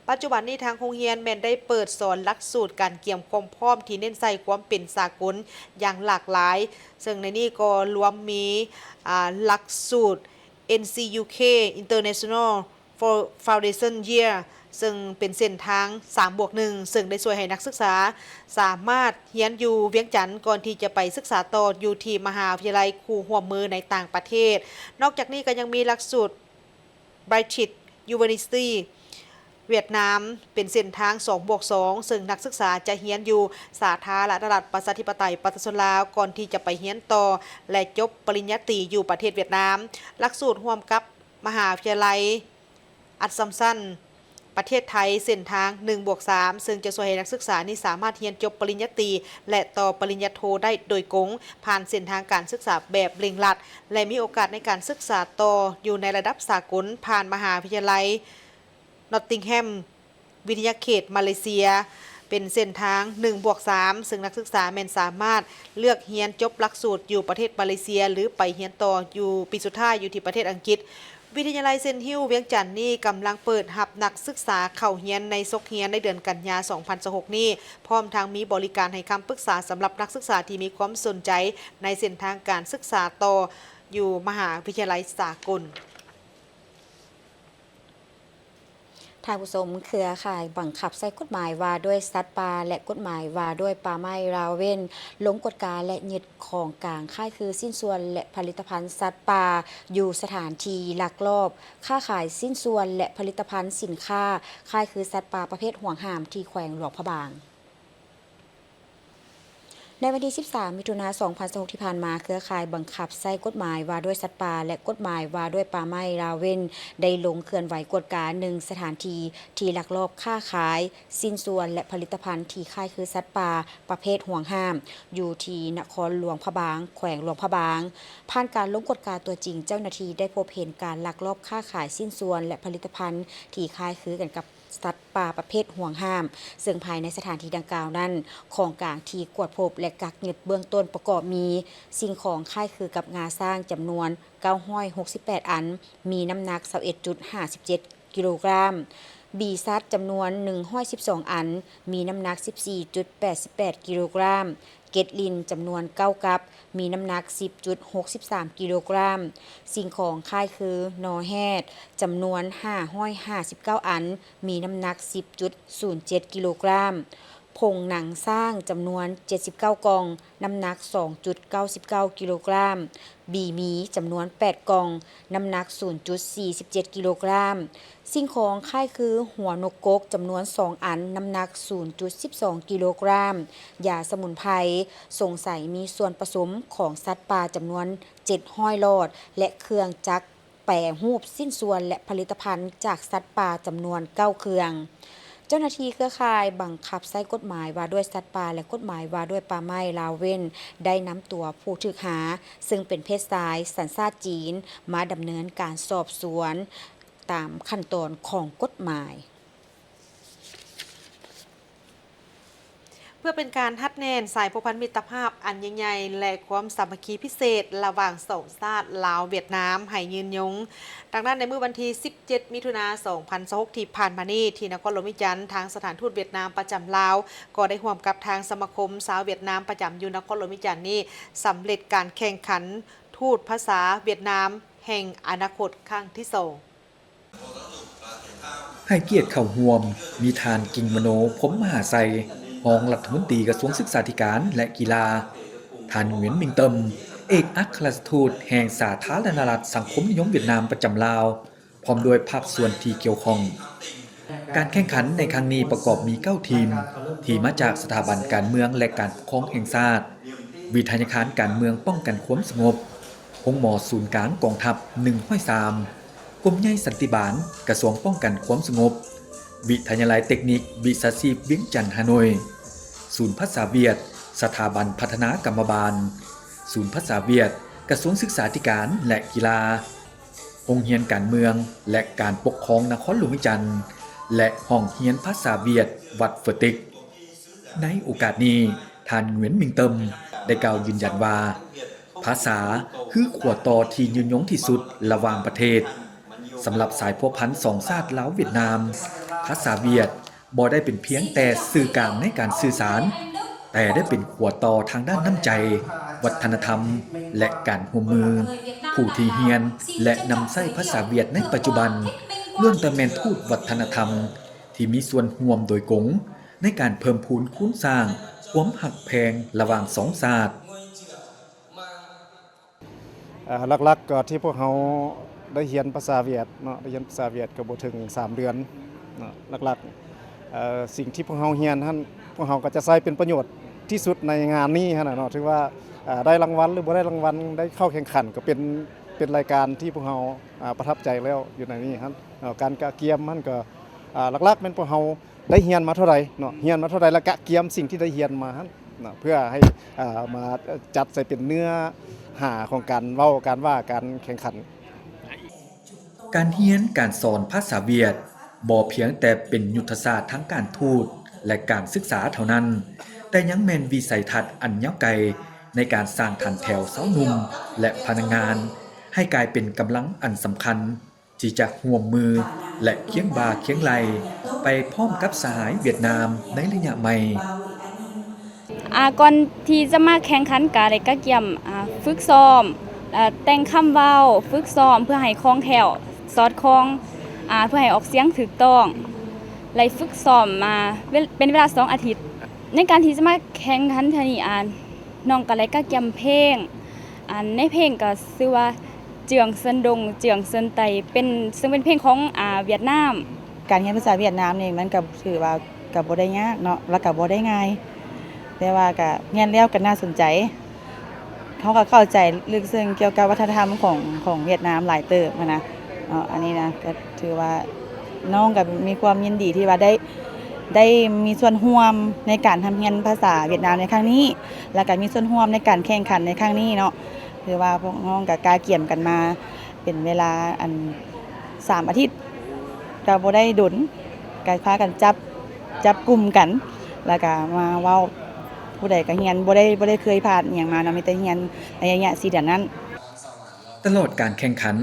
ປັດຈຸບັນນີ້ທາງໂຮງຮຽນແມ່ນໄດ້ເປີດສອນຫຼັກສູດການກຽມຄວາມພ້ອມທີ່ເນັ້ນໃສ່ຄວາມເປັນສາກົນຢ່າງຫຼາກຫຼາຍ, ເຊິ່ງໃນນີ້ກໍລວມມີ, ອາ, ຫຼັກສູດ ເອັນຊີຢູເຄ International Fo-, Foundation Year ເຊິ່ງເປັນເສັ້ນທາງສາມບວກໜຶ່ງ ເຊິ່ງໄດ້ຊ່ວຍໃຫ້ນັກສຶກສາສາມາດຮຽນຢູ່ວຽງຈັນ ກ່ອນທີ່ຈະໄປສຶກສາຕໍ່ຢູ່ທີ່ມະຫາວິທະຍາໄລຄູ່ຮ່ວມມືໃນຕ່າງປະເທດ. ນອກຈາກນີ້ກໍຍັງມີຫຼັກສູດ British University ຫວຽດນາມ ເປັນເສັ້ນທາງສອງບວກສອງ ເຊິ່ງນັກສຶກສາຈະຮຽນຢູ່ສາທາລະນະລັດ ປະຊາທິປະໄຕ ປະຊາຊົນລາວ ກ່ອນທີ່ຈະໄປຮຽນຕໍ່ ແລະ ຈົບປະລິນຍາຕີຢູ່ປະເທດຫວຽດນາມ. ຫຼັກສູດຮ່ວມກັບ ມະຫາວິທະຍາໄລອັດຊຳຊັນ ປະເທດໄທ ເສັ້ນທາງໜຶ່ງບວກສາມ ເຊິ່ງຈະຊ່ວຍໃຫ້ນັກສຶກສານີ້ສາມາດຮຽນຈົບປະລິນຍາຕີ ແລະ ຕໍ່ປະລິນຍາໂທໄດ້ໂດຍກົງ ຜ່ານເສັ້ນທາງການສຶກສາແບບເລັ່ງລັດ ແລະ ມີໂອກາດໃນການສຶກສາຕໍ່ຢູ່ໃນລະດັບສາກົນ ຜ່ານມະຫາວິທະຍາໄລ Nottingham ວິທະຍາເຂດມາເລເຊຍ ເປັນເສັ້ນທາງໜຶ່ງບວກສາມ ເຊິ່ງນັກສຶກສາແມ່ນສາມາດເລືອກຮຽນຈົບຫຼັກສູດຢູ່ປະເທດມາເລເຊຍ ຫຼື ໄປຮຽນຕໍ່ຢູ່ປີສຸດທ້າຍຢູ່ທີ່ປະເທດອັງກິດ. ວິທະຍາໄລເຊັນຮິວວຽງຈັນນີ້ກຳລັງເປີດຮັບນັກສຶກສາເຂົ້າຮຽນໃນສົກຮຽນໃນເດືອນກັນຍາ ສອງພັນຊາວຫົກນີ້, ພ້ອມທັງມີບໍລິການໃຫ້ຄຳປຶກສາສຳລັບນັກສຶກສາທີ່ມີຄວາມສົນໃຈໃນເສັ້ນທາງການສຶກສາຕໍ່ຢູ່ມະຫາວິທະຍາໄລສາກົນ. ທ່ານຜູ້ຊົມ, ເຄືອຂ່າຍບັງຄັບໃຊ້ກົດໝາຍວ່າດ້ວຍສັດປ່າ ແລະ ກົດໝາຍວ່າດ້ວຍປ່າໄມ້ລາວເວັນ ລົງກວດກາ ແລະ ຍຶດຂອງກາງຄ້າຍຄືຊິ້ນສ່ວນ ແລະ ຜະລິດຕະພັນສັດປ່າ ຢູ່ສະຖານທີ່ລັກລອບຄ້າຂາຍຊິ້ນສ່ວນ ແລະ ຜະລິດຕະພັນສິນຄ້າຄ້າຍຄືສັດປ່າປະເພດຫວງຫ້າມ ທີ່ແຂວງຫຼວງພະບາງ. ໃນວັນທີສິບສາມ ມິຖຸນາ ສອງພັນຊາວຫົກ ທີ່ຜ່ານມາ, ເຄືອຂ່າຍບັງຄັບໃຊ້ກົດໝາຍວ່າດ້ວຍສັດປ່າ ແລະ ກົດໝາຍວ່າດ້ວຍປ່າໄມ້ລາວເວັນ ໄດ້ລົງເຄື່ອນໄຫວກວດກາ ໜຶ່ງ ສະຖານທີ່ ທີ່ລັກລອບຄ້າຂາຍຊິ້ນສ່ວນ ແລະ ຜະລິດຕະພັນທີ່ຄ້າຍຄືສັດປ່າປະເພດຫວງຫ້າມ ຢູ່ທີ່ນະຄອນຫຼວງພະບາງ, ແຂວງຫຼວງພະບາງ. ຜ່ານການລົງກວດກາຕົວຈິງ, ເຈົ້າໜ້າທີ່ໄດ້ພົບເຫັນການລັກລອບຄ້າຂາຍຊິ້ນສ່ວນ ແລະ ຜະລິດຕະພັນທີ່ຄ້າຍຄືກັນກັບ ສັດປ່າປະເພດຫວງຫ້າມ, ເຊິ່ງພາຍໃນສະຖານທີ່ດັ່ງກ່າວນັ້ນ, ຂອງກາງທີ່ກວດພົບ ແລະ ກັກຍຶດເບື້ອງຕົ້ນປະກອບມີ ສິ່ງຂອງຄ້າຍຄືກັບງາຊ້າງຈຳນວນເກົ້າຮ້ອຍຫົກສິບແປດອັນ, ມີນ້ຳໜັກຊາວເອັດຈຸດຫ້າສິບເຈັດກິໂລກຣາມ, ບີສັດຈຳນວນໜຶ່ງຮ້ອຍສິບສອງອັນ, ມີນ້ຳໜັກສິບສີ່ຈຸດແປດສິບແປດກິໂລກຣາມ, ເກັດລິ້ນຈຳນວນເກົ້າກັບ, ມີນ້ຳໜັກສິບຈຸດຫົກສິບສາມກິໂລກຣາມ, ສິ່ງຂອງຄ້າຍຄືໜໍ່ແຮດຈຳນວນຫ້າຮ້ອຍຫ້າສິບເກົ້າອັນ, ມີນ້ຳໜັກສິບຈຸດສູນເຈັດກິໂລກຣາມ, ຜົງໜັງຊ້າງຈຳນວນເຈັດສິບເກົ້າກ່ອງ, ນ້ຳໜັກສອງຈຸດເກົ້າສິບເກົ້າກິໂລກຣາມ, ບີໝີຈຳນວນແປດກ່ອງ, ນ້ຳໜັກສູນຈຸດສີ່ສິບເຈັດກິໂລກຣາມ, ສິ່ງຂອງຄ້າຍຄືຫົວນົກກົກຈຳນວນສອງອັນ, ນ້ຳໜັກສູນຈຸດສິບສອງກິໂລກຣາມ, ຢາສະໝຸນໄພສົງໄສມີສ່ວນປະສົມຂອງສັດປ່າຈຳນວນເຈັດຮ້ອຍຫຼອດ ແລະ ເຄື່ອງຈັກແປຮູບຊິ້ນສ່ວນ ແລະ ຜະລິດຕະພັນຈາກສັດປ່າຈຳນວນເກົ້າເຄື່ອງ. ເຈົ້າໜ້າທີ່ເຄືອຂ່າຍບັງຄັບໃຊ້ກົດໝາຍວ່າດ້ວຍສັດປ່າ ແລະ ກົດໝາຍວ່າດ້ວຍປ່າໄມ້ລາວເວັນ ໄດ້ນຳຕົວຜູ້ຖືກຫາ, ເຊິ່ງເປັນເພດຊາຍສັນຊາດຈີນ, ມາດຳເນີນການສອບສວນຕາມຂັ້ນຕອນຂອງກົດໝາຍ. ເພື່ອເປັນການຮັດແໜ້ນສາຍພົວພັນມິດຕະພາບອັນຍິ່ງໃຫຍ່ ແລະ ຄວາມສາມັກຄີພິເສດລະຫວ່າງສອງຊາດລາວ-ຫວຽດນາມໃຫ້ຍືນຍົງ, ດັ່ງນັ້ນ ໃນມື້ວັນທີສິບເຈັດ ມິຖຸນາ ສອງພັນຊາວຫົກ ທີ່ຜ່ານມານີ້ ທີ່ນະຄອນຫຼວງວຽງຈັນ, ທາງສະຖານທູດຫວຽດນາມປະຈຳລາວ ກໍໄດ້ຮ່ວມກັບທາງສະມາຄົມຊາວຫວຽດນາມປະຈຳຢູ່ນະຄອນຫຼວງວຽງຈັນນີ້ ສຳເລັດການແຂ່ງຂັນທູດພາສາຫວຽດນາມແຫ່ງອະນາຄົດຄັ້ງທີສອງ. ໃຫ້ກຽດເຂົ້າຮ່ວມ ມີທ່ານ ກິງມະໂນ ພົມມະຫາໄຊ ຮອງລັດຖະມົນຕີກະຊວງສຶກສາທິການ ແລະ ກິລາ, ທ່ານ ຫງວຽນ ມິງເຕີມ ເອກອັກຄະລັດຖະທູດແຫ່ງສາທາລະນະລັດສັງຄົມນິຍົມຫວຽດນາມປະຈຳລາວ, ພ້ອມດ້ວຍພາກສ່ວນທີ່ກ່ຽວຂ້ອງ. ການແຂ່ງຂັນໃນຄັ້ງນີ້ປະກອບມີເກົ້າທີມ ທີ່ມາຈາກສະຖາບັນການເມືອງ ແລະ ການປົກຄອງແຫ່ງຊາດ, ວິທະຍາຄານການເມືອງປ້ອງກັນຄວາມສະຫງົບ, ໂຮງໝໍສູນກາງກອງທັບ ໜຶ່ງຮ້ອຍສາມ, ກົມໃຫຍ່ສັນຕິບານ ກະຊວງປ້ອງກັນຄວາມສະຫງົບ, ວິທະຍາໄລເຕັກນິກວິຊາຊີບວຽງຈັນ ຮ່າໂນ້ຍ, ສູນພາສາຫວຽດ ສະຖາບັນພັດທະນາກຳມະບານ, ສູນພາສາຫວຽດ ກະຊວງສຶກສາທິການ ແລະ ກິລາ, ໂຮງຮຽນການເມືອງ ແລະ ການປົກຄອງນະຄອນຫຼວງວຽງຈັນ ແລະ ຫ້ອງຮຽນພາສາຫວຽດວັດເຟີຕິກ. ໃນໂອກາດນີ້, ທ່ານ ຫງວຽນ ມິງເຕີມ ໄດ້ກ່າວຢືນຢັນວ່າ ພາສາຄືຂົວຕໍ່ທີ່ຍືນຍົງທີ່ສຸດລະຫວ່າງປະເທດ. ສຳລັບສາຍພົວພັນສອງຊາດລາວ-ຫວຽດນາມ, ພາສາຫວຽດບໍ່ໄດ້ເປັນພຽງແຕ່ສື່ກາງໃນການສື່ສານ, ແຕ່ໄດ້ເປັນຂົວຕໍ່ທາງດ້ານນ້ຳໃຈ, ວັດທະນະທຳ ແລະ ການຮ່ວມມື. ຜູ້ທີ່ຮຽນ ແລະ ນຳໃຊ້ພາສາຫວຽດໃນປັດຈຸບັນ ລ້ວນແຕ່ແມ່ນທູດວັດທະນະທຳ ທີ່ມີສ່ວນຮ່ວມໂດຍກົງໃນການເພີ່ມພູນຄູນສ້າງຄວາມຮັກແພງລະຫວ່າງສອງຊາດ. ເອີ ຫຼັກໆກໍທີ່ພວກເຮົາໄດ້ຮຽນພາສາຫວຽດເນາະ, ໄດ້ຮຽນພາສາຫວຽດກໍບໍ່ເຖິງສາມເດືອນເນາະ. ຫຼັກໆ ເອີ ສິ່ງທີ່ພວກເຮົາຮຽນຫັ້ນ ພວກເຮົາກໍຈະໃຊ້ເປັນປະໂຫຍດທີ່ສຸດໃນງານນີ້ຫັ້ນນະເນາະ. ຖືວ່າ ເອີ ໄດ້ລາງວັນ ຫຼື ບໍ່ໄດ້ລາງວັນ ໄດ້ເຂົ້າແຂ່ງຂັນ ກໍເປັນ ເປັນລາຍການທີ່ພວກເຮົາ ອາ ປະທັບໃຈແລ້ວຢູ່ໃນນີ້ຫັ້ນເນາະ. ການກະກຽມຫັ້ນກໍ ອາ ຫຼັກໆແມ່ນພວກເຮົາ ໄດ້ຮຽນມາເທົ່າໃດເນາະ, ຮຽນມາເທົ່າໃດ ແລ້ວກະກຽມສິ່ງທີ່ໄດ້ຮຽນມາຫັ້ນນະ ເພື່ອໃຫ້ ເອີ ມາຈັດໃສ່ເປັນເນື້ອຫາຂອງການເວົ້າ, ການວ່າ, ການແຂ່ງຂັນ. ການຮຽນການສອນພາສາຫວຽດ ບໍ່ພຽງແຕ່ເປັນຍຸດທະສາດທາງການທູດ ແລະ ການສຶກສາເທົ່ານັ້ນ, ແຕ່ຍັງແມ່ນວິໄສທັດອັນຍາວໄກໃນການສ້າງຖັນແຖວຊາວໜຸ່ມ ແລະ ພະນັກງານ ໃຫ້ກາຍເປັນກຳລັງອັນສຳຄັນ ທີ່ຈະຮ່ວມມື ແລະ ຄຽງບ່າຄຽງໄຫຼ່ໄປພ້ອມກັບສະຫາຍຫວຽດນາມໃນໄລຍະໃໝ່. ອາ ກ່ອນທີ່ຈະມາແຂ່ງຂັນກະໄດ້ກະກຽມ ອາ ຝຶກຊ້ອມ ອາ ແຕ່ງຄຳເວົ້າ, ຝຶກຊ້ອມເພື່ອໃຫ້ຄ່ອງແຄ້ວ, ສອດຄ່ອງ, ອາ ເພື່ອໃຫ້ອອກສຽງຖືກຕ້ອງ. ໄດ້ຝຶກຊ້ອມມາເວ- ເປັນເວລາສອງອາທິດ. ໃນການທີ່ຈະມາແຂ່ງຂັນເທື່ອນີ້ ອາ ນ້ອງກໍໄດ້ກະກຽມເພງ ອັນ ໃນເພງກໍຊື່ວ່າ ເຈືອງເຊີນດົງ ເຈືອງເຊີນໄຕ ເປັນ ເຊິ່ງເປັນເພງຂອງ ອາ ຫວຽດນາມ. ການຮຽນພາສາຫວຽດນາມນີ້ ມັນກໍຖືວ່າກໍບໍ່ໄດ້ຍາກເນາະ ແລ້ວກໍບໍ່ໄດ້ງ່າຍ ແຕ່ວ່າກໍຮຽນແລ້ວກໍໜ້າສົນໃຈ. ເຮົາກໍເຂົ້າໃຈເລິກເຊິ່ງກ່ຽວກັບວັດທະນະທຳຂອງ ຂອງຫວຽດນາມຫຼາຍເຕີບຫັ້ນນະເນາະ. ອັນນີ້ນະ ກໍຖືວ່ານ້ອງກໍມີຄວາມຍິນດີທີ່ວ່າໄດ້ ໄດ້ມີສ່ວນຮ່ວມໃນການຮ່ຳຮຽນພາສາຫວຽດນາມໃນຄັ້ງນີ້ ແລ້ວກໍມີສ່ວນຮ່ວມໃນການແຂ່ງຂັນໃນຄັ້ງນີ້ເນາະ. ຖືວ່າພວກນ້ອງກໍກະກຽມກັນມາເປັນເວລາ ອັນ ສາມອາທິດ ກໍບໍ່ໄດ້ດົນ ກໍພາກັນຈັບ ຈັບກຸ່ມກັນ ແລ້ວກໍມາເວົ້າ. ຜູ້ໃດກໍຮຽນ ບໍ່ໄດ້ ບໍ່ໄດ້ເຄີຍຜ່ານອີ່ຫຍັງມາເນາະ ມີແຕ່ຮຽນໃນໄລຍະສີ່ເດືອນນັ້ນ. ຕະຫຼອດການແຂ່ງຂັນ,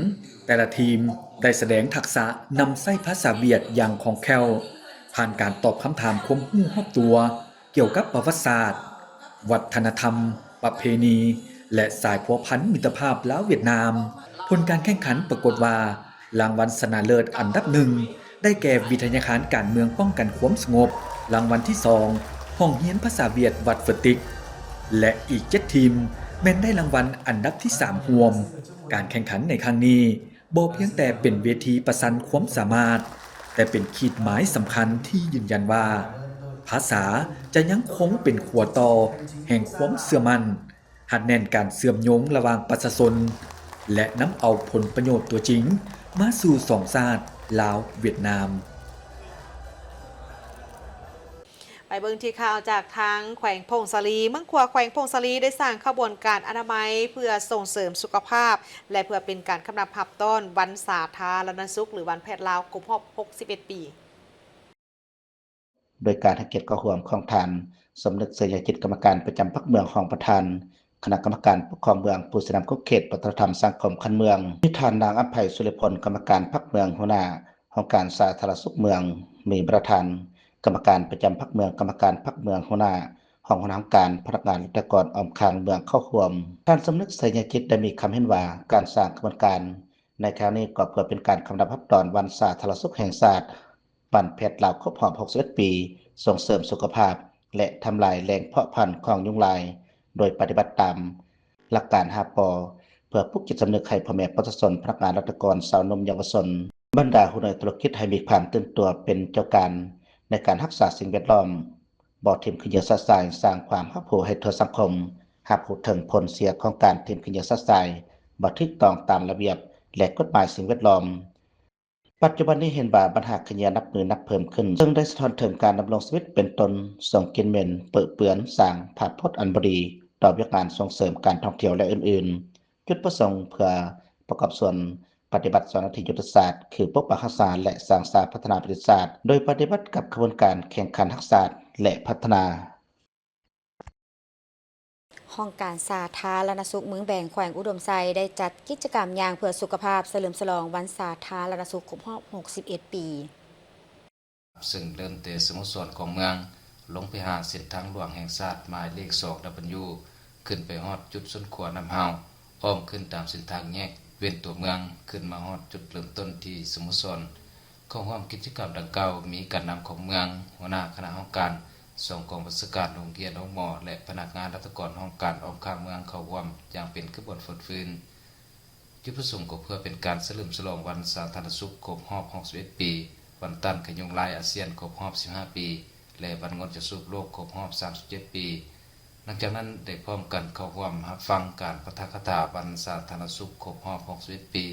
ແຕ່ລະທີມໄດ້ສະແດງທັກສະນຳໃຊ້ພາສາຫວຽດຢ່າງຄ່ອງແຄ້ວ, ຜ່ານການຕອບຄຳຖາມຄວາມຮູ້ຮອບຕົວ ກ່ຽວກັບປະຫວັດສາດ, ວັດທະນະທຳ, ປະເພນີ ແລະ ສາຍພົວພັນມິດຕະພາບລາວຫວຽດນາມ. ຜົນການແຂ່ງຂັນປາກົດວ່າ ລາງວັນຊະນະເລີດອັນດັບໜຶ່ງ ໄດ້ແກ່ວິທະຍາຄານການເມືອງປ້ອງກັນຄວາມສະຫງົບ, ລາງວັນທີສອງ ຫ້ອງຮຽນພາສາຫວຽດວັດເຟີຕິກ ແລະ ອີກເຈັດທີມແມ່ນໄດ້ລາງວັນອັນດັບທີສາມຮ່ວມ. ການແຂ່ງຂັນໃນຄັ້ງນີ້ ບໍ່ພຽງແຕ່ເປັນເວທີປະຊັນຄວາມສາມາດ, ແຕ່ເປັນຂີດໝາຍສຳຄັນທີ່ຢືນຢັນວ່າ ພາສາຈະຍັງຄົງເປັນຂົວຕໍ່ແຫ່ງຄວາມເຊື່ອໝັ້ນ, ຮັດແໜ້ນການເຊື່ອມໂຍງລະຫວ່າງປະຊາຊົນ ແລະ ນຳເອົາຜົນປະໂຫຍດຕົວຈິງມາສູ່ສອງຊາດ ລາວ-ຫວຽດນາມ. ໄປເບິ່ງທີ່ຂ່າວຈາກທາງແຂວງຜົ້ງສາລີ. ເມືອງຂວາງແຂວງຜົ້ງສາລີໄດ້ສ້າງຂະບວນການອະນາໄມ ເພື່ອສົ່ງເສີມສຸຂະພາບ ແລະ ເພື່ອເປັນການກຳນັບຮັບຕ້ອນວັນສາທາລະນະສຸກ ຫຼື ວັນແພດລາວຄົບຮອບຫົກສິບເອັດປີ. ໂດຍການໃຫ້ກຽດເຂົ້າຮ່ວມຂອງທ່ານ ສົມນຶກ ໄຊຍະຈິດ ກຳມະການປະຈຳພັກເມືອງ, ຮອງປະທານຄະນະກຳມະການປົກຄອງເມືອງ, ຜູ້ຊີ້ນຳຂອບເຂດວັດທະນະທຳສັງຄົມຂັ້ນເມືອງ, ມີທ່ານນາງ ອຳໄພ ສຸລິພົນ ກຳມະການພັກເມືອງ, ຫົວໜ້າຫ້ອງການສາທາລະນະສຸກເມືອງ, ມີບັນດາທ່ານ ກຳມະການປະຈຳພັກເມືອງ, ກຳມະການພັກເມືອງ, ຫົວໜ້າຫ້ອງ, ຫົວໜ້າຫ້ອງການ, ພະນັກງານ, ລັດຖະກອນອ້ອມຂ້າງເມືອງເຂົ້າຮ່ວມ. ທ່ານ ສົມນຶກ ໄຊຍະຈິດ ໄດ້ມີຄຳເຫັນວ່າ ການສ້າງຂະບວນການໃນຄັ້ງນີ້ ກໍເພື່ອເປັນການກຳນັບຮັບຕ້ອນວັນສາທາລະນະສຸກແຫ່ງຊາດ ວັນແພດລາວຄົບຮອບຫົກສິບເອັດປີ, ສົ່ງເສີມສຸຂະພາບ ແລະ ທຳລາຍແຫຼ່ງເພາະພັນຂອງຍຸງລາຍ ໂດຍປະຕິບັດຕາມຫຼັກການຫ້າ ປ ເພື່ອປຸກຈິດສຳນຶກໃຫ້ພໍ່ແມ່ປະຊາຊົນ, ພະນັກງານ, ລັດຖະກອນ, ຊາວໜຸ່ມ, ເຍົາວະຊົນ, ບັນດາຫົວໜ່ວຍທຸລະກິດ ໃຫ້ມີຄວາມຕື່ນຕົວເປັນເຈົ້າການໃນການຮັກສາສິ່ງແວດລ້ອມ, ບໍ່ຖິ້ມຂີ້ເຫຍື້ອຊະຊາຍ, ສ້າງຄວາມຮັບຮູ້ໃຫ້ທົ່ວສັງຄົມຮັບຮູ້ເຖິງຜົນເສຍຂອງການຖິ້ມຂີ້ເຫຍື້ອຊະຊາຍບໍ່ຖືກຕ້ອງຕາມລະບຽບ ແລະ ກົດໝາຍສິ່ງແວດລ້ອມ. ປັດຈຸບັນນີ້ເຫັນວ່າບັນຫາຂີ້ເຫຍື້ອນັບມື້ນັບເພີ່ມຂຶ້ນ, ເຊິ່ງໄດ້ສະທ້ອນເຖິງການດຳລົງຊີວິດເປັນຕົ້ນ, ສົ່ງກິ່ນເໝັນ, ເປິເປື້ອນ, ສ້າງພາບພົດອັນບໍ່ດີຕໍ່ວຽກງານສົ່ງເສີມການທ່ອງທ່ຽວ ແລະ ອື່ນໆ. ຈຸດປະສົງເພື່ອປະກອບສ່ວນປະຕິບັດສອງນາທີຍຸດທະສາດ ຄື ປົກປັກຮັກສາ ແລະ ສ້າງສາພັດທະນາປະເທດຊາດ, ໂດຍປະຕິບັດກັບຂະບວນການແຂ່ງຂັນຮັກຊາດ ແລະ ພັດທະນາ. ຫ້ອງການສາທາລະນະສຸກເມືອງແບງ ແຂວງອຸດົມໄຊ ໄດ້ຈັດກິດຈະກຳຍ່າງເພື່ອສຸຂະພາບ ສະເຫຼີມສະຫຼອງວັນສາທາລະນະສຸກຄົບຮອບຫົກສິບເອັດປີ. ເຊິ່ງເລີ່ມແຕ່ສະໂມສອນຂອງເມືອງ ລົງໄປຫາເສັ້ນທາງຫຼວງແຫ່ງຊາດໝາຍເລກສອງ ດັບເບິນຢູ ຂຶ້ນໄປຮອດຈຸດສົນຂົວນ້ຳຫ້າວ, ອ້ອມຂຶ້ນຕາມເສັ້ນທາງແຍກເວັ້ນຕົວເມືອງ, ຂຶ້ນມາຮອດຈຸດເລີ່ມຕົ້ນທີ່ສະໂມສອນ. ເຂົ້າຮ່ວມກິດຈະກຳດັ່ງກ່າວມີການນຳຂອງເມືອງ, ຫົວໜ້າຄະນະຫ້ອງການ, ສອງກອງບັນຊາການ, ໂຮງຮຽນ, ໂຮງໝໍ ແລະ ພະນັກງານລັດຖະກອນຫ້ອງການອ້ອມຂ້າງເມືອງເຂົ້າຮ່ວມຢ່າງເປັນຂະບວນຟົດຟື້ນ. ຈຸດປະສົງກໍເພື່ອເປັນການສະເຫຼີມສະຫຼອງວັນສາທາລະນະສຸກຄົບຮອບຫົກສິບເອັດປີ, ວັນຕ້ານຂະຍຸງລາຍອາຊຽນຄົບຮອບສິບຫ້າປີ ແລະ ວັນງົດຢາສູບໂລກຄົບຮອບສາມສິບເຈັດປີ. ຫຼັງຈາກນັ້ນໄດ້ພ້ອມກັນເຂົ້າຮ່ວມຮັບຟັງການປາຖະກະຖາວັນສາທາລະນະສຸກຄົບຮອບຫົກສິບເອັດປີ,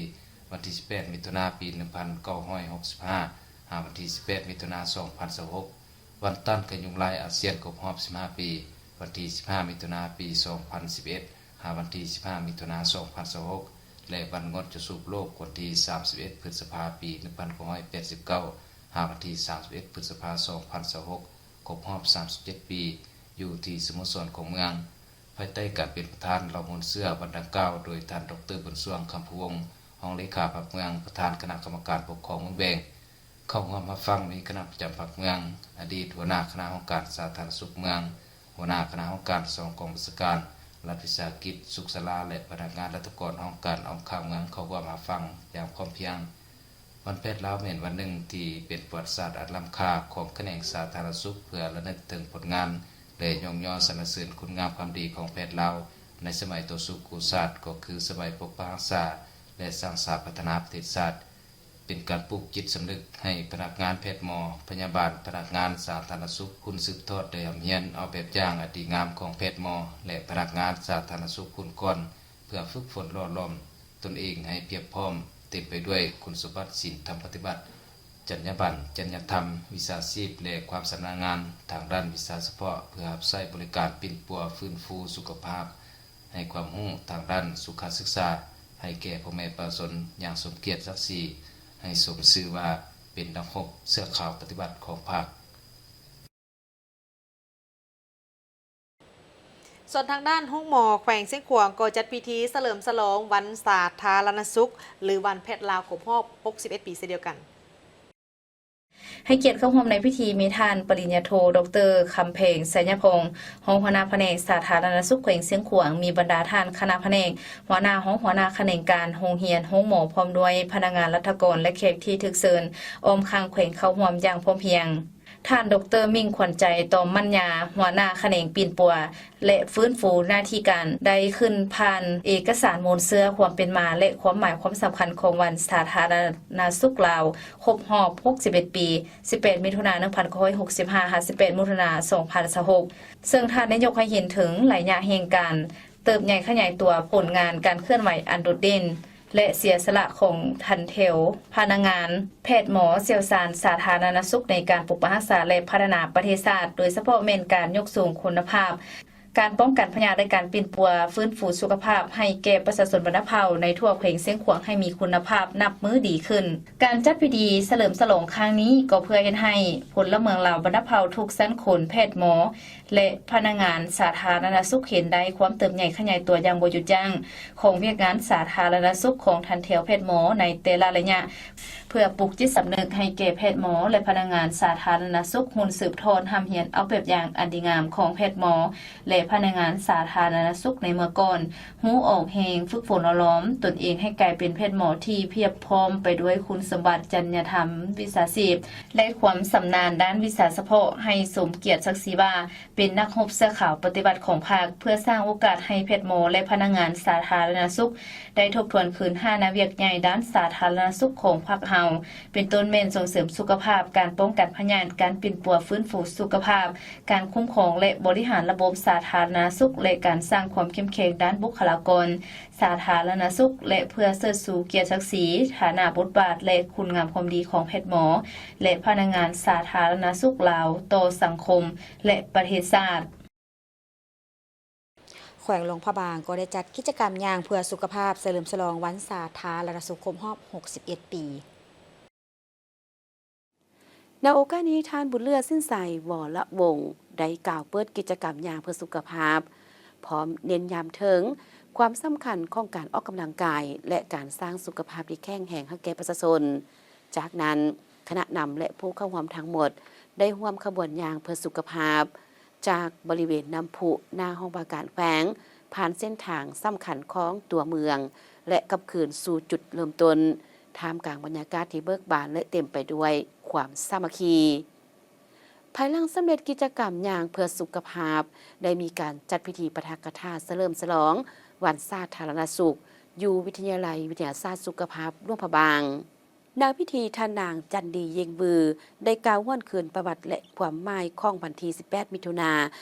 ວັນທີສິບແປດ ມິຖຸນາ ປີໜຶ່ງພັນເກົ້າຮ້ອຍຫົກສິບຫ້າ ຫາວັນທີສິບແປດ ມິຖຸນາ ສອງພັນຊາວຫົກ, ວັນຕ້ານຂະຍຸງລາຍອາຊຽນຄົບຮອບສິບຫ້າປີ, ວັນທີສິບຫ້າ ມິຖຸນາ ປີສອງພັນສິບເອັດ ຫາວັນທີສິບຫ້າ ມິຖຸນາ ສອງພັນຊາວຫົກ ແລະ ວັນງົດຢາສູບໂລກ ວັນທີສາມສິບເອັດ ພຶດສະພາ ປີໜຶ່ງພັນເກົ້າຮ້ອຍແປດສິບເກົ້າ ຫາວັນທີສາມສິບເອັດ ພຶດສະພາ ສອງພັນຊາວຫົກ ຄົບຮອບສາມສິບເຈັດປີ ຢູ່ທີ່ສະໂມສອນຂອງເມືອງ, ພາຍໃຕ້ການເປັນປະທານເຫຼົ່າມູນເຊື້ອວັນດັ່ງກ່າວ ໂດຍທ່ານ ດອກເຕີ ບຸນຊ່ວງ ຄຳພູວົງ ຮອງເລຂາພັກເມືອງ, ປະທານຄະນະກຳມະການປົກຄອງເມືອງແບງ. ເຂົ້າຮ່ວມຮັບຟັງມີຄະນະປະຈຳພັກເມືອງ, ອະດີດຫົວໜ້າຄະນະຫ້ອງການສາທາລະນະສຸກເມືອງ, ຫົວໜ້າຄະນະຫ້ອງການສອງກອງບັນຊາການ, ລັດວິສາຫະກິດ, ສຸກສາລາ ແລະ ພະນັກງານລັດຖະກອນຫ້ອງການອ້ອມຂ້າງເມືອງເຂົ້າຮ່ວມຮັບຟັງຢ່າງພ້ອມພຽງ. ວັນແພດລາວແມ່ນວັນໜຶ່ງທີ່ເປັນປະຫວັດສາດອັນລ້ຳຄ່າຂອງຂະແໜງສາທາລະນະສຸກ ເພື່ອລະນຶກເຖິງຜົນງານ ແລະ ຍ້ອງຍໍສັນລະເສີນຄຸນງາມຄວາມດີຂອງແພດລາວ ໃນສະໄໝຕໍ່ສູ້ກູ້ຊາດ ກໍຄືສະໄໝປົກປັກຮັກສາ ແລະ ສ້າງສາພັດທະນາປະເທດຊາດ. ເປັນການປູກຈິດສຳນຶກໃຫ້ພະນັກງານແພດໝໍ, ພະຍາບານ, ພະນັກງານສາທາລະນະສຸກ ຮຸ່ນສືບທອດໄດ້ຮ່ຳຮຽນເອົາແບບຢ່າງອັນດີງາມຂອງແພດໝໍ ແລະ ພະນັກງານສາທາລະນະສຸກຮຸ່ນກ່ອນ ເພື່ອຝຶກຝົນຫຼໍ່ຫຼອມຕົນເອງໃຫ້ພຽບພ້ອມ ເຕັມໄປດ້ວຍຄຸນສົມບັດ, ສິນທຳປະຕິບັດ, ຈັນຍາບັນ, ຈັນຍາທຳ, ວິຊາຊີບ ແລະ ຄວາມຊຳນານງານທາງດ້ານວິຊາສະເພາະ ເພື່ອຮັບໃຊ້ບໍລິການປິ່ນປົວຟື້ນຟູສຸຂະພາບ ໃຫ້ຄວາມຮູ້ທາງດ້ານສຸຂະສຶກສາ ໃຫ້ແກ່ພໍ່ແມ່ປະຊາຊົນຢ່າງສົມກຽດສັກສີ, ໃຫ້ສົມຊື່ວ່າເປັນນັກຮົບເສື້ອຂາວປະຕິວັດຂອງພັກ. ສ່ວນທາງດ້ານໂຮງໝໍແຂວງຊຽງຂວາງກໍຈັດພິທີສະເຫຼີມສະຫຼອງວັນສາທາລະນະສຸກ ຫຼື ວັນແພດລາວຄົບຮອບຫົກສິບເອັດປີເຊັ່ນດຽວກັນ. ໃຫ້ກຽດເຂົ້າຮ່ວມໃນພິທີມີທ່ານປະລິນຍາໂທ ດອກເຕີ ຄຳແພງ ໄຊຍະພົງ ຮອງຫົວໜ້າພະແນກສາທາລະນະສຸກແຂວງຊຽງຂວາງ, ມີບັນດາທ່ານຄະນະພະແນກ, ຫົວໜ້າຫ້ອງ, ຫົວໜ້າຂະແໜງການ, ໂຮງຮຽນ, ໂຮງໝໍ ພ້ອມດ້ວຍພະນັກງານລັດຖະກອນ ແລະ ແຂກທີ່ຖືກເຊີນອ້ອມຂ້າງແຂວງເຂົ້າຮ່ວມຢ່າງພ້ອມພຽງ. ທ່ານ ດອກເຕີ ມິ່ງຂວັນໃຈ ຕອມມັນຍາ ຫົວໜ້າຂະແໜງປິ່ນປົວ ແລະ ຟື້ນຟູໜ້າທີ່ການ ໄດ້ຂຶ້ນຜ່ານເອກະສານມູນເຊື້ອຄວາມເປັນມາ ແລະ ຄວາມໝາຍຄວາມສຳຄັນຂອງວັນສາທາລະນະສຸກລາວຄົບຮອບຫົກສິບເອັດປີ ສິບແປດ ມິຖຸນາ ໜຶ່ງພັນເກົ້າຮ້ອຍຫົກສິບຫ້າ ຫາ ສິບແປດ ມິຖຸນາ ສອງພັນຊາວຫົກ ເຊິ່ງທ່ານໄດ້ຍົກໃຫ້ເຫັນເຖິງໄລຍະແຫ່ງການເຕີບໃຫຍ່ຂະຫຍາຍຕົວ, ຜົນງານການເຄື່ອນໄຫວອັນໂດດເດັ່ນ ແລະ ເສຍສະຫຼະຂອງທັນແຖວພະນັກງານແພດໝໍຊ່ຽວຊານສາທາລະນະສຸກ ໃນການປົກປັກຮັກສາ ແລະ ພັດທະນາປະເທດຊາດ, ໂດຍສະເພາະແມ່ນການຍົກສູງຄຸນນະພາບ ການປ້ອງກັນພະຍາດ ແລະ ການປິ່ນປົວຟື້ນຟູສຸຂະພາບໃຫ້ແກ່ປະຊາຊົນບັນດາເຜົ່າໃນທົ່ວແຂວງຊຽງຂວາງໃຫ້ມີຄຸນນະພາບນັບມື້ດີຂຶ້ນ. ການຈັດພິທີສະເຫຼີມສະຫຼອງຄັ້ງນີ້ກໍເພື່ອເຮັດໃຫ້ພົນລະເມືອງລາວບັນດາເຜົ່າທຸກຊັ້ນຄົນ, ແພດໝໍ ແລະ ພະນັກງານສາທາລະນະສຸກເຫັນໄດ້ຄວາມເຕີບໃຫຍ່ຂະຫຍາຍຕົວຢ່າງບໍ່ຢຸດຢັ້ງຂອງວຽກງານສາທາລະນະສຸກຂອງທັນແຖວແພດໝໍໃນແຕ່ລະໄລຍະ ເພື່ອປຸກຈິດສຳນຶກໃຫ້ແກ່ແພດໝໍ ແລະ ພະນັກງານສາທາລະນະສຸກ ຮຸ່ນສືບທອດຮ່ຳຮຽນເອົາແບບຢ່າງອັນດີງາມຂອງແພດໝໍ ແລະ ພະນັກງານສາທາລະນະສຸກໃນເມື່ອກ່ອນ, ຮູ້ອອກແຮງຝຶກຝົນຫຼໍ່ຫຼອມຕົນເອງໃຫ້ກາຍເປັນແພດໝໍທີ່ພຽບພ້ອມໄປດ້ວຍຄຸນສົມບັດ, ຈັນຍາທຳ, ວິຊາຊີບ ແລະ ຄວາມຊຳນານດ້ານວິຊາສະເພາະ ໃຫ້ສົມກຽດສັກສີວ່າ ເປັນນັກຮົບເສື້ອຂາວປະຕິວັດຂອງພັກ ເພື່ອສ້າງໂອກາດໃຫ້ແພດໝໍ ແລະ ພະນັກງານສາທາລະນະສຸກ ໄດ້ທົບທວນຄືນຫ້າໜ້າວຽກໃຫຍ່ດ້ານສາທາລະນະສຸກຂອງພັກເຮົາ, ເປັນຕົ້ນແມ່ນສົ່ງເສີມສຸຂະພາບ, ການປ້ອງກັນພະຍາດ, ການປິ່ນປົວຟື້ນຟູສຸຂະພາບ, ການຄຸ້ມຄອງ ແລະ ບໍລິຫານລະບົບສາທາລະນະສຸກ ແລະ ການສ້າງຄວາມເຂັ້ມແຂງດ້ານບຸກຄະລາກອນ ສາທາລະນະສຸກ ແລະ ເພື່ອເຊີດຊູກຽດສັກສີ, ຖານະ, ບົດບາດ ແລະ ຄຸນງາມຄວາມດີຂອງແພດໝໍ ແລະ ພະນັກງານສາທາລະນະສຸກລາວຕໍ່ສັງຄົມ ແລະ ປະເທດຊາດ. ແຂວງຫຼວງພະບາງກໍໄດ້ຈັດກິດຈະກຳຍ່າງເພື່ອສຸຂະພາບ ສະເຫຼີມສະຫຼອງວັນສາທາລະນະສຸກຄົບຮອບຫົກສິບເອັດປີ. ໃນໂອກາດນີ້, ທ່ານ ບຸນເຫຼືອ ສິນໄຊ ວໍລະວົງ ໄດ້ກ່າວເປີດກິດຈະກຳຍ່າງເພື່ອສຸຂະພາບ, ພ້ອມເນັ້ນຢ້ຳເຖິງຄວາມສຳຄັນຂອງການອອກກຳລັງກາຍ ແລະ ການສ້າງສຸຂະພາບທີ່ແຂງແຮງໃຫ້ແກ່ປະຊາຊົນ. ຈາກນັ້ນ, ຄະນະນຳ ແລະ ຜູ້ເຂົ້າຮ່ວມທັງໝົດ ໄດ້ຮ່ວມຂະບວນຍ່າງເພື່ອສຸຂະພາບ ຈາກບໍລິເວນນ້ຳພຸ ໜ້າຫ້ອງວ່າການແຂວງ, ຜ່ານເສັ້ນທາງສຳຄັນຂອງຕົວເມືອງ ແລະ ກັບຄືນສູ່ຈຸດເລີ່ມຕົ້ນ, ທ່າມກາງບັນຍາກາດທີ່ເບີກບານ ແລະ ເຕັມໄປດ້ວຍຄວາມສາມັກຄີ. ພາຍຫຼັງສຳເລັດກິດຈະກຳຍ່າງເພື່ອສຸຂະພາບ, ໄດ້ມີການຈັດພິທີປາຖະກະຖາສະເຫຼີມສະຫຼອງວັນສາທາລະນະສຸກ ຢູ່ວິທະຍາໄລວິທະຍາສາດສຸຂະພາບຫຼວງພະບາງ. ໃນພິທີ, ທ່ານນາງ ຈັນດີ ເຢັງວື ໄດ້ກ່າວຫວນຄືນປະຫວັດ ແລະ ຄວາມໝາຍຂອງວັນທີສິບແປດ ມິຖຸນາ,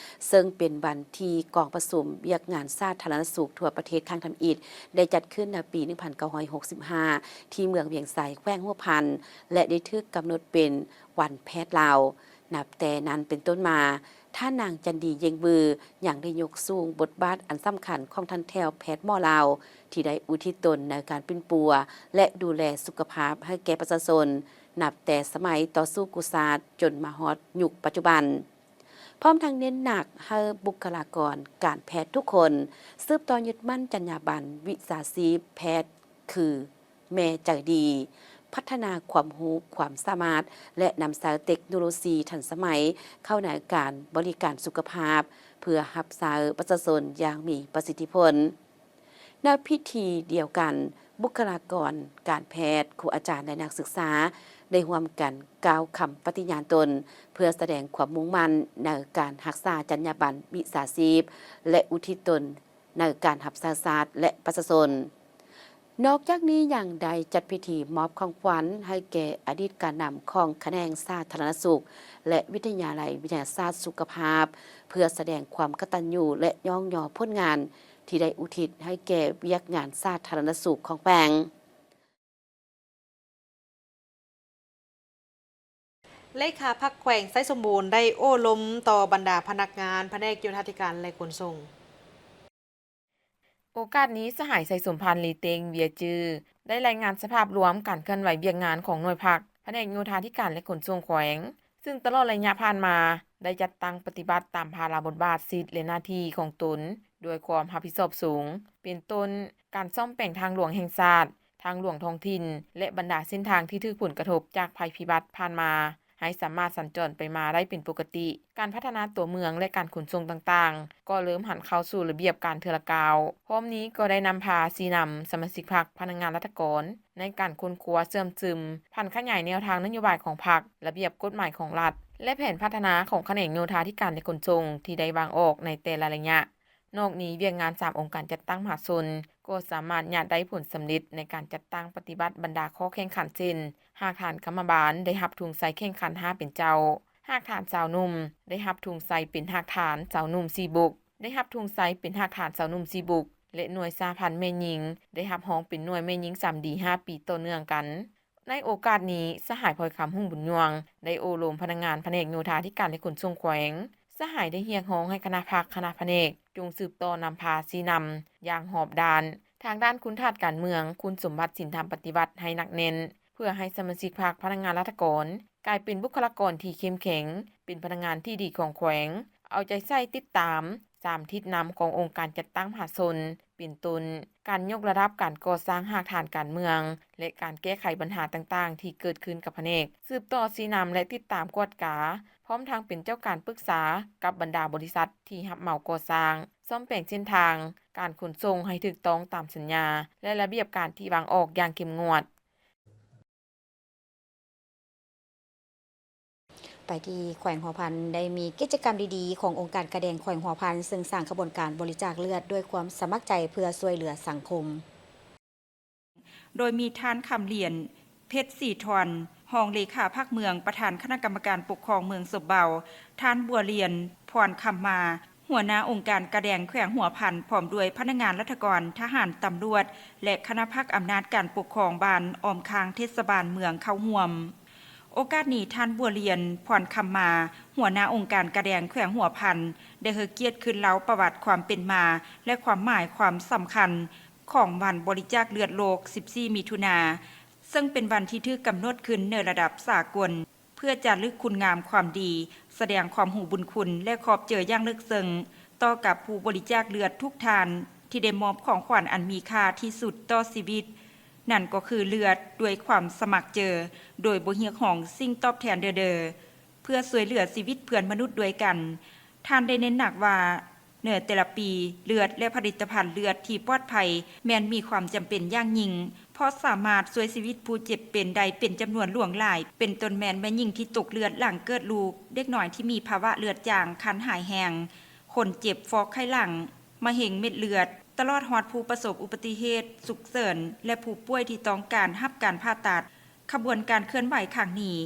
ເຊິ່ງເປັນວັນທີ່ກອງປະຊຸມວຽກງານສາທາລະນະສຸກທົ່ວປະເທດຄັ້ງທຳອິດ ໄດ້ຈັດຂຶ້ນໃນປີໜຶ່ງພັນເກົ້າຮ້ອຍຫົກສິບຫ້າ ທີ່ເມືອງວຽງໄຊ ແຂວງຫົວພັນ ແລະ ໄດ້ຖືກກຳນົດເປັນວັນແພດລາວ. ນັບແຕ່ນັ້ນເປັນຕົ້ນມາ, ທ່ານນາງ ຈັນດີ ເຢັງວື ຍັງໄດ້ຍົກສູງບົດບາດອັນສຳຄັນຂອງທັນແຖວແພດໝໍລາວ ທີ່ໄດ້ອຸທິດຕົນໃນການປິ່ນປົວ ແລະ ດູແລສຸຂະພາບໃຫ້ແກ່ປະຊາຊົນ ນັບແຕ່ສະໄໝຕໍ່ສູ້ກູ້ຊາດຈົນມາຮອດຍຸກປັດຈຸບັນ, ພ້ອມທັງເນັ້ນໜັກໃຫ້ບຸກຄະລາກອນການແພດທຸກຄົນ ສືບຕໍ່ຍຶດໝັ້ນຈັນຍາບັນວິຊາຊີບແພດ ຄື ແມ່ໃຈດີ, ພັດທະນາຄວາມຮູ້ຄວາມສາມາດ ແລະ ນຳໃຊ້ເຕັກໂນໂລຊີທັນສະໄໝເຂົ້າໃນການບໍລິການສຸຂະພາບ ເພື່ອຮັບໃຊ້ປະຊາຊົນຢ່າງມີປະສິດທິຜົນ. ໃນພິທີດຽວກັນ, ບຸກຄະລາກອນການແພດ, ຄູອາຈານ ແລະ ນັກສຶກສາ ໄດ້ຮ່ວມກັນກ່າວຄຳປະຕິຍານຕົນ ເພື່ອສະແດງຄວາມມຸ່ງໝັ້ນໃນການຮັກສາຈັນຍາບັນວິຊາຊີບ ແລະ ອຸທິດຕົນໃນການຮັບໃຊ້ຊາດ ແລະ ປະຊາຊົນ. ນອກຈາກນີ້ຍັງໄດ້ຈັດພິທີມອບຂອງຂວັນໃຫ້ແກ່ອະດີດການນຳຂອງຂະແໜງສາທາລະນະສຸກ ແລະ ວິທະຍາໄລວິທະຍາສາດສຸຂະພາບ ເພື່ອສະແດງຄວາມກະຕັນຍູ ແລະ ຍ້ອງຍໍຜົນງານທີ່ໄດ້ອຸທິດໃຫ້ແກ່ວຽກງານສາທາລະນະສຸກຂອງແຂວງ. ເລຂາພັກແຂວງໄຊສົມບູນໄດ້ໂອ້ລົມຕໍ່ບັນດາພະນັກງານພະແນກໂຍທາທິການ ແລະ ຂົນສົ່ງ. ໂອກາດນີ້ ສະຫາຍ ໄຊສົມພັນ ລີເຕັງ ເວຍຈື່ ໄດ້ລາຍງານສະພາບລວມການເຄື່ອນໄຫວວຽກງານຂອງໜ່ວຍພັກພະແນກໂຍທາທິການ ແລະ ຂົນສົ່ງແຂວງ, ຊຶ່ງຕະຫຼອດໄລຍະຜ່ານມາ ໄດ້ຈັດຕັ້ງປະຕິບັດຕາມພາລະບົດບາດ, ສິດ ແລະ ໜ້າທີ່ຂອງຕົນດ້ວຍຄວາມຮັບຜິດຊອບສູງ, ເປັນຕົ້ນ ການສ້ອມແປງທາງຫຼວງແຫ່ງຊາດ, ທາງຫຼວງທ້ອງຖິ່ນ ແລະ ບັນດາເສັ້ນທາງທີ່ຖືກຜົນກະທົບຈາກໄພພິບັດຜ່ານມາ ໃຫ້ສາມາດສັນຈອນໄປມາໄດ້ເປັນປົກກະຕິ. ການພັດທະນາຕົວເມືອງ ແລະ ການຂົນສົ່ງຕ່າງໆ ກໍເລີ່ມຫັນເຂົ້າສູ່ລະບຽບການເທື່ອລະກ້າວ. ພ້ອມນີ້ກໍໄດ້ນຳພາຊີ້ນຳສະມາຊິກພັກ, ພະນັກງານລັດຖະກອນ ໃນການຄົ້ນຄວ້າເຊື່ອມຊຶມ, ຜັນຂະຫຍາຍແນວທາງນະໂຍບາຍຂອງພັກ, ລະບຽບກົດໝາຍຂອງລັດ ແລະ ແຜນພັດທະນາຂອງຂະແໜງໂຍທາທິການ ແລະ ຂົນສົ່ງ ທີ່ໄດ້ວາງອອກໃນແຕ່ລະໄລຍະ. ນອກນີ້, ວຽກງານສາມອົງການຈັດຕັ້ງມະຫາຊົນ ກໍສາມາດຍາດໄດ້ຜົນສຳເລັດໃນການຈັດຕັ້ງປະຕິບັດບັນດາຂໍ້ແຂ່ງຂັນ ເຊັ່ນ ຮາກຖານກຳມະບານໄດ້ຮັບທຸງໄຊແຂ່ງຂັນຫ້າເປັນເຈົ້າ, ຮາກຖານຊາວໜຸ່ມໄດ້ຮັບທຸງໄຊເປັນຮາກຖານຊາວໜຸ່ມສີ່ບຸກ, ໄດ້ຮັບທຸງໄຊເປັນຮາກຖານຊາວໜຸ່ມສີ່ບຸກ ແລະ ໜ່ວຍສະຫະພັນແມ່ຍິງໄດ້ຮັບຮອງເປັນໜ່ວຍແມ່ຍິງສາມດີຫ້າປີຕໍ່ເນື່ອງກັນ. ໃນໂອກາດນີ້, ສະຫາຍ ພອຍຄຳ ຮຸ່ງບຸນຍວງ ໄດ້ໂອ້ລົມພະນັກງານພະແນກໂຍທາທິການ ແລະ ຂົນສົ່ງແຂວງ. ສະຫາຍໄດ້ຮຽກຮ້ອງໃຫ້ຄະນະພັກ, ຄະນະພະແນກ ຈົ່ງສືບຕໍ່ນຳພາຊີ້ນຳຢ່າງຮອບດ້ານ ທາງດ້ານຄຸນທາດການເມືອງ, ຄຸນສົມບັດສິນທຳປະຕິວັດໃຫ້ໜັກແໜ້ນ, ເພື່ອໃຫ້ສະມາຊິກພັກ, ພະນັກງານລັດຖະກອນ ກາຍເປັນບຸກຄະລາກອນທີ່ເຂັ້ມແຂງ, ເປັນພະນັກງານທີ່ດີຂອງແຂວງ, ເອົາໃຈໃສ່ຕິດຕາມສາມທິດນຳຂອງອົງການຈັດຕັ້ງມະຫາຊົນ ເປັນຕົ້ນ ການຍົກລະດັບການກໍ່ສ້າງຮາກຖານການເມືອງ ແລະ ການແກ້ໄຂບັນຫາຕ່າງໆທີ່ເກີດຂຶ້ນກັບພະແນກ, ສືບຕໍ່ຊີ້ນຳ ແລະ ຕິດຕາມກວດກາ, ພ້ອມທັງເປັນເຈົ້າການປຶກສາກັບບັນດາບໍລິສັດທີ່ຮັບເໝົາກໍ່ສ້າງ, ສ້ອມແປງເສັ້ນທາງການຂົນສົ່ງໃຫ້ຖືກຕ້ອງຕາມສັນຍາ ແລະ ລະບຽບການທີ່ວາງອອກຢ່າງເຂັ້ມງວດ. ໄປທີ່ແຂວງຫົວພັນ ໄດ້ມີກິດຈະກຳດີໆຂອງອົງການກາແດງແຂວງຫົວພັນ ເຊິ່ງສ້າງຂະບວນການບໍລິຈາກເລືອດດ້ວຍຄວາມສະໝັກໃຈເພື່ອຊ່ວຍເຫຼືອສັງຄົມ. ໂດຍມີທ່ານ ຄຳຫຼຽນ ເພັດສີທອນ ຮອງເລຂາພັກເມືອງ, ປະທານຄະນະກຳມະການປົກຄອງເມືອງສົບເບົາ, ທ່ານ ບົວລຽນ ພອນຄຳມາ ຫົວໜ້າອົງການກາແດງແຂວງຫົວພັນ ພ້ອມດ້ວຍພະນັກງານລັດຖະກອນ, ທະຫານ, ຕຳຫຼວດ ແລະ ຄະນະພັກອຳນາດການປົກຄອງບ້ານອ້ອມຂ້າງເທດສະບານເມືອງເຂົ້າຮ່ວມ. ໂອກາດນີ້, ທ່ານ ບົວລຽນ ພອນຄຳມາ ຫົວໜ້າອົງການກາແດງແຂວງຫົວພັນ ໄດ້ໃຫ້ກຽດຄືນເລົ່າປະຫວັດຄວາມເປັນມາ ແລະ ຄວາມໝາຍຄວາມສຳຄັນຂອງວັນບໍລິຈາກເລືອດໂລກ ສິບສີ່ ມິຖຸນາ, ເຊິ່ງເປັນວັນທີ່ຖືກກຳນົດຂຶ້ນໃນລະດັບສາກົນ ເພື່ອຈາລຶກຄຸນງາມຄວາມດີ, ສະແດງຄວາມຮູ້ບຸນຄຸນ ແລະ ຂອບເຈີຢ່າງເລິກເຊິ່ງຕໍ່ກັບຜູ້ບໍລິຈາກເລືອດທຸກທ່ານ ທີ່ໄດ້ມອບຂອງຂວັນອັນມີຄ່າທີ່ສຸດຕໍ່ຊີວິດ, ນັ້ນກໍຄືເລືອດ, ດ້ວຍຄວາມສະໝັກເຈີ, ໂດຍບໍ່ຮຽກຮ້ອງສິ່ງຕອບແທນເດີໆ, ເພື່ອຊ່ວຍເຫຼືອຊີວິດເພື່ອນມະນຸດດ້ວຍກັນ. ທ່ານໄດ້ເນັ້ນໜັກວ່າ, ໃນແຕ່ລະປີ, ເລືອດ ແລະ ຜະລິດຕະພັນເລືອດທີ່ປອດໄພ ແມ່ນມີຄວາມຈຳເປັນຢ່າງຍິ່ງ, ເພາະສາມາດຊ່ວຍຊີວິດຜູ້ເຈັບເປັນໄດ້ເປັນຈຳນວນຫຼວງຫຼາຍ, ເປັນຕົ້ນແມ່ນແມ່ຍິງທີ່ຕົກເລືອດຫຼັງເກີດລູກ, ເດັກນ້ອຍທີ່ມີພາວະເລືອດຈາງ, ຄັນຫາຍແຮງ, ຄົນເຈັບຟອກໄຂ້ຫຼັງ, ມະເຮັງເມັດເລືອດ, ຕະຫຼອດຮອດຜູ້ປະສົບອຸບັດຕິເຫດສຸກເສີນ ແລະ ຜູ້ປ່ວຍທີ່ຕ້ອງການຮັບການຜ່າຕັດ. ຂະບວນການເຄື່ອນໄຫວຄັ້ງນີ້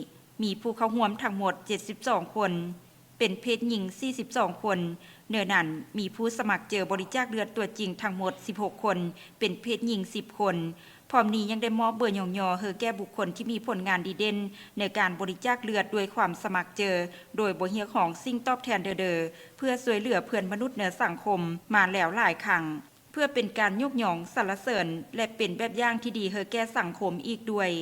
ມີຜູ້ເຂົ້າຮ່ວມທັງໝົດ ເຈັດສິບສອງ ຄົນ, ເປັນເພດຍິງ ສີ່ສິບສອງ ຄົນ, ເໜືອນັ້ນ ມີຜູ້ສະໝັກເຈີບໍລິຈາກເລືອດຕົວຈິງທັງໝົດ ສິບຫົກ ຄົນ, ເປັນເພດຍິງ ສິບ ຄົນ. ພ້ອມນີ້ຍັງໄດ້ມອບເບີຍ້ອງຍໍໃຫ້ແກ່ບຸກຄົນທີ່ມີຜົນງານດີເດັ່ນໃນການບໍລິຈາກເລືອດດ້ວຍຄວາມສະໝັກເຈີ, ໂດຍບໍ່ຮຽກຮ້ອງສິ່ງຕອບແທນເດີໆ, ເພື່ອຊ່ວຍເຫຼືອເພື່ອນມະນຸດໃນສັງຄົມມາແລ້ວຫຼາຍຄັ້ງ, ເພື່ອເປັນການຍົກຍ້ອງສັນລະເສີນ ແລະ ເປັນແບບຢ່າງທີ່ດີໃຫ້ແກ່ສັງຄົມອີກດ້ວຍ.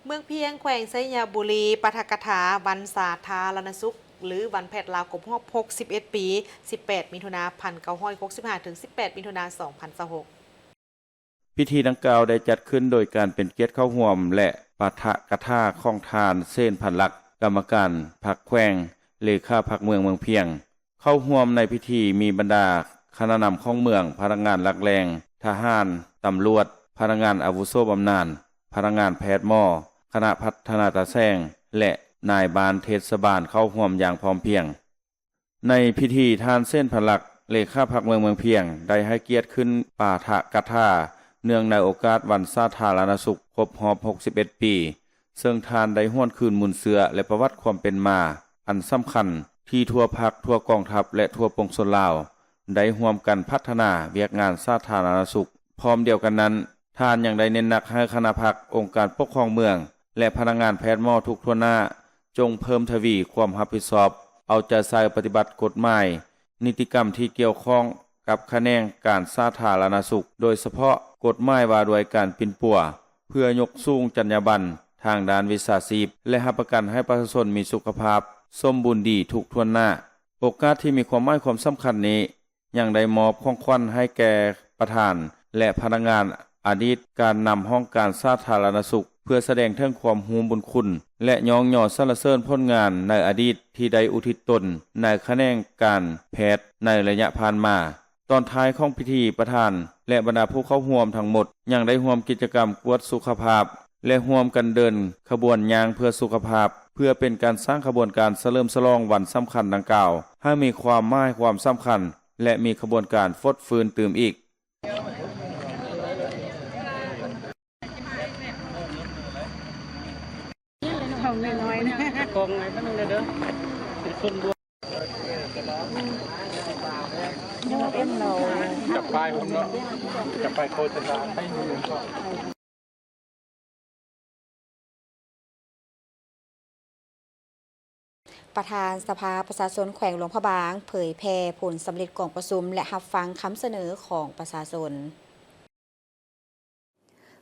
ເມືອງພຽງ ແຂວງໄຊຍະບູລີ ປາຖະກະຖາວັນສາທາລະນະສຸກ ຫຼື ວັນແພດລາວຄົບຮອບ ຫົກສິບເອັດ ປີ ສິບແປດ ມິຖຸນາ ພັນເກົ້າຮ້ອຍຫົກສິບຫ້າ ເຖິງ ສິບແປດ ມິຖຸນາ ສອງພັນຊາວຫົກ. ພິທີດັ່ງກ່າວໄດ້ຈັດຂຶ້ນໂດຍການເປັນກຽດເຂົ້າຮ່ວມ ແລະ ປາຖະກະຖາຂອງທ່ານ ເສນ ພັນລັກ ກຳມະການພັກແຂວງ, ເລຂາພັກເມືອງເມືອງພຽງ. ເຂົ້າຮ່ວມໃນພິທີມີບັນດາ ຄະນະນຳຂອງເມືອງ, ພະນັກງານຫຼັກແຫຼ່ງ, ທະຫານ, ຕຳຫຼວດ, ພະນັກງານອາວຸໂສບຳນານ, ພະນັກງານແພດໝໍ, ຄະນະພັດທະນາຕາແສງ ແລະ ນາຍບ້ານເທດສະບານເຂົ້າຮ່ວມຢ່າງພ້ອມພຽງ. ໃນພິທີ ທ່ານ ເສນພັນລັກ ເລຂາພັກເມືອງເມືອງພຽງ ໄດ້ໃຫ້ກຽດຂຶ້ນປາຖະກະຖາ ເນື່ອງໃນໂອກາດວັນສາທາລະນະສຸກຄົບຮອບຫົກສິບເອັດປີ, ເຊິ່ງທ່ານໄດ້ຫວນຄືນມູນເຊື້ອ ແລະ ປະຫວັດຄວາມເປັນມາອັນສຳຄັນ ທີ່ທົ່ວພັກ, ທົ່ວກອງທັບ ແລະ ທົ່ວປວງຊົນລາວ ໄດ້ຮ່ວມກັນພັດທະນາວຽກງານສາທາລະນະສຸກ. ພ້ອມດຽວກັນນັ້ນ, ທ່ານຍັງໄດ້ເນັ້ນໜັກໃຫ້ຄະນະພັກ, ອົງການປົກຄອງເມືອງ ແລະ ພະນັກງານແພດໝໍທຸກທົ່ວໜ້າ ຈົ່ງເພີ່ມທະວີຄວາມຮັບຜິດຊອບ, ເອົາໃຈໃສ່ປະຕິບັດກົດໝາຍ, ນິຕິກຳທີ່ກ່ຽວຂ້ອງກັບຂະແໜງການສາທາລະນະສຸກ, ໂດຍສະເພາະກົດໝາຍວ່າດ້ວຍການປິ່ນປົວ ເພື່ອຍົກສູງຈັນຍາບັນທາງດ້ານວິຊາຊີບ ແລະ ຮັບປະກັນໃຫ້ປະຊາຊົນມີສຸຂະພາບສົມບູນດີທຸກຖ້ວນໜ້າ. ໂອກາດທີ່ມີຄວາມໝາຍຄວາມສຳຄັນນີ້ ຍັງໄດ້ມອບຂອງຂວັນໃຫ້ແກ່ປະທານ ແລະ ພະນັກງານອະດີດການນຳຫ້ອງການສາທາລະນະສຸກ ເພື່ອສະແດງເຖິງຄວາມຮູ້ບຸນຄຸນ ແລະ ຍ້ອງຍໍສັນລະເສີນຜົນງານໃນອະດີດທີ່ໄດ້ອຸທິດຕົນໃນຂະແໜງການແພດໃນໄລຍະຜ່ານມາ. ຕອນທ້າຍຂອງພິທີ, ປະທານ ແລະ ບັນດາຜູ້ເຂົ້າຮ່ວມທັງໝົດ ຍັງໄດ້ຮ່ວມກິດຈະກຳກວດສຸຂະພາບ ແລະ ຮ່ວມກັນເດີນຂະບວນຍ່າງເພື່ອສຸຂະພາບ ເພື່ອເປັນການສ້າງຂະບວນການສະເຫຼີມສະຫຼອງວັນສຳຄັນດັ່ງກ່າວ ໃຫ້ມີຄວາມໝາຍຄວາມສຳຄັນ ແລະ ມີຂະບວນການຟົດຟື້ນຕື່ມອີກ. ຈັບປ້າຍພຸ້ນເນາະ ຈັບປ້າຍໂຄສະນາໃຫ້. ປະທານສະພາປະຊາຊົນແຂວງຫຼວງພະບາງ ເຜີຍແຜ່ຜົນສຳເລັດກອງປະຊຸມ ແລະ ຮັບຟັງຄຳສະເໜີຂອງປະຊາຊົນ.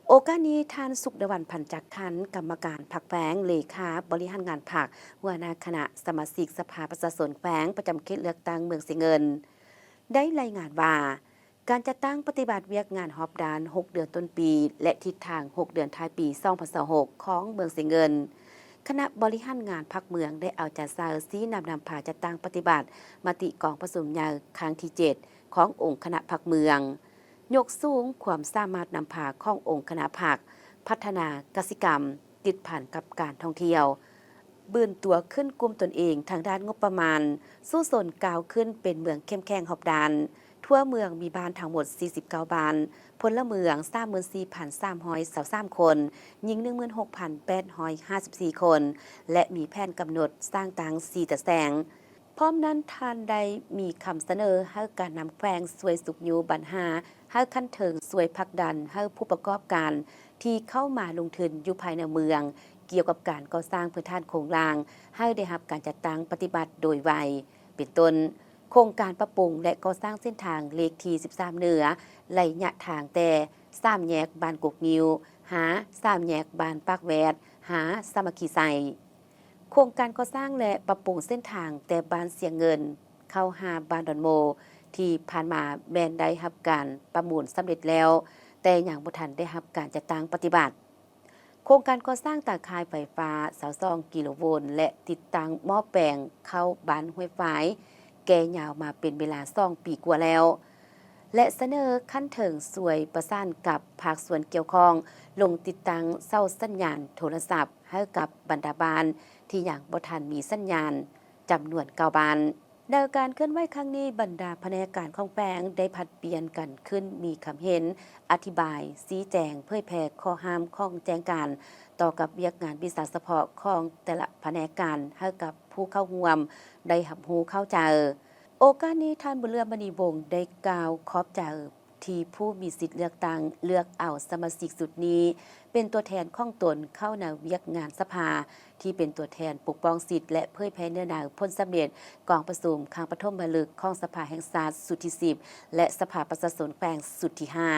ໂອກາດນີ້, ທ່ານ ສຸກດາວັນ ພັນຈັກຂັນ ກຳມະການພັກແຂວງ, ເລຂາບໍລິຫານງານພັກ, ຫົວໜ້າຄະນະສະມາຊິກສະພາປະຊາຊົນແຂວງ ປະຈຳເຂດເລືອກຕັ້ງເມືອງຊຽງເງິນ ໄດ້ລາຍງານວ່າ, ການຈັດຕັ້ງປະຕິບັດວຽກງານຮອບດ້ານຫົກເດືອນຕົ້ນປີ ແລະ ທິດທາງຫົກເດືອນທ້າຍປີສອງພັນຊາວຫົກ ຂອງເມືອງຊຽງເງິນ, ຄະນະບໍລິຫານງານພັກເມືອງໄດ້ເອົາໃຈໃສ່ຊີ້ນຳນຳພາຈັດຕັ້ງປະຕິບັດມະຕິກອງປະຊຸມໃຫຍ່ຄັ້ງທີເຈັດ ຂອງອົງຄະນະພັກເມືອງ, ຍົກສູງຄວາມສາມາດນຳພາຂອງອົງຄະນະພັກ, ພັດທະນາກະສິກຳ, ຕິດພັນກັບການທ່ອງທ່ຽວ, ບືນຕົວຂຶ້ນກຸ້ມຕົນເອງທາງດ້ານງົບປະມານ, ສູ້ຊົນກ້າວຂຶ້ນເປັນເມືອງເຂັ້ມແຂງຮອບດ້ານ. ທົ່ວເມືອງມີບ້ານທັງໝົດສີ່ສິບເກົ້າບ້ານ, ພົນລະເມືອງສາມໝື່ນສີ່ພັນສາມຮ້ອຍຊາວສາມຄົນ, ຍິງໜຶ່ງໝື່ນຫົກພັນແປດຮ້ອຍຫ້າສິບສີ່ຄົນ ແລະ ມີແຜນກຳນົດສ້າງຕັ້ງສີ່ຕາແສງ. ພ້ອມນັ້ນ, ທ່ານໄດ້ມີຄຳສະເໜີໃຫ້ການນຳແຂວງຊ່ວຍຊຸກຍູ້ບັນຫາ ໃຫ້ຂັ້ນເທິງຊ່ວຍຜັກດັນໃຫ້ຜູ້ປະກອບການທີ່ເຂົ້າມາລົງທຶນຢູ່ພາຍໃນເມືອງ ກ່ຽວກັບການກໍ່ສ້າງພື້ນຖານໂຄງລ່າງ ໃຫ້ໄດ້ຮັບການຈັດຕັ້ງປະຕິບັດໂດຍໄວ, ເປັນຕົ້ນ ໂຄງການປັບປຸງ ແລະ ກໍ່ສ້າງເສັ້ນທາງເລກທີສິບສາມເໜືອ ໄລຍະທາງແຕ່ສາມແຍກບ້ານກົກງິ້ວ ຫາສາມແຍກບ້ານປາກແວດ ຫາສາມັກຄີໄຊ. ໂຄງການກໍ່ສ້າງ ແລະ ປັບປຸງເສັ້ນທາງແຕ່ບ້ານຊຽງເງິນເຂົ້າຫາບ້ານດອນໂມ ທີ່ຜ່ານມາແມ່ນໄດ້ຮັບການປະມູນສຳເລັດແລ້ວ, ແຕ່ຍັງບໍ່ທັນໄດ້ຮັບການຈັດຕັ້ງປະຕິບັດ. ໂຄງການກໍ່ສ້າງຕາຂ່າຍໄຟຟ້າຊາວສອງກິໂລໂວນ ແລະ ຕິດຕັ້ງໝໍ້ແປງເຂົ້າບ້ານຫ້ວຍຝາຍ ແກ່ຍາວມາເປັນເວລາສອງປີກວ່າແລ້ວ ແລະ ສະເໜີຂັ້ນເທິງຊ່ວຍປະສານກັບພາກສ່ວນກ່ຽວຂ້ອງ ລົງຕິດຕັ້ງເສົາສັນຍານໂທລະສັບໃຫ້ກັບບັນດາບ້ານທີ່ຍັງບໍ່ທັນມີສັນຍານ ຈຳນວນເກົ້າບ້ານ. ໃນການເຄື່ອນໄຫວຄັ້ງນີ້, ບັນດາພະແນກການຂອງແຂວງໄດ້ຜັດປ່ຽນກັນຂຶ້ນມີຄຳເຫັນ, ອະທິບາຍ, ຊີ້ແຈງ, ເຜີຍແຜ່ຂໍ້ຫ້າມຂອງແຈ້ງການ ຕໍ່ກັບວຽກງານວິຊາສະເພາະຂອງແຕ່ລະພະແນກການໃຫ້ກັບຜູ້ເຂົ້າຮ່ວມໄດ້ຮັບຮູ້ເຂົ້າໃຈ. ໂອກາດນີ້, ທ່ານ ບຸນເຫຼືອມະນີວົງ ໄດ້ກ່າວຂອບໃຈ ທີ່ຜູ້ມີສິດເລືອກຕັ້ງເລືອກເອົາສະມາຊິກຊຸດນີ້ເປັນຕົວແທນຂອງຕົນເຂົ້າໃນວຽກງານສະພາ ທີ່ເປັນຕົວແທນປົກປ້ອງສິດ ແລະ ເຜີຍແຜ່ເນື້ອໃນຜົນສຳເລັດກອງປະຊຸມຄັ້ງປະຖົມມະລຶກຂອງສະພາແຫ່ງຊາດຊຸດທີສິບ ແລະ ສະພາປະຊາຊົນແຂວງຊຸດທີຫ້າ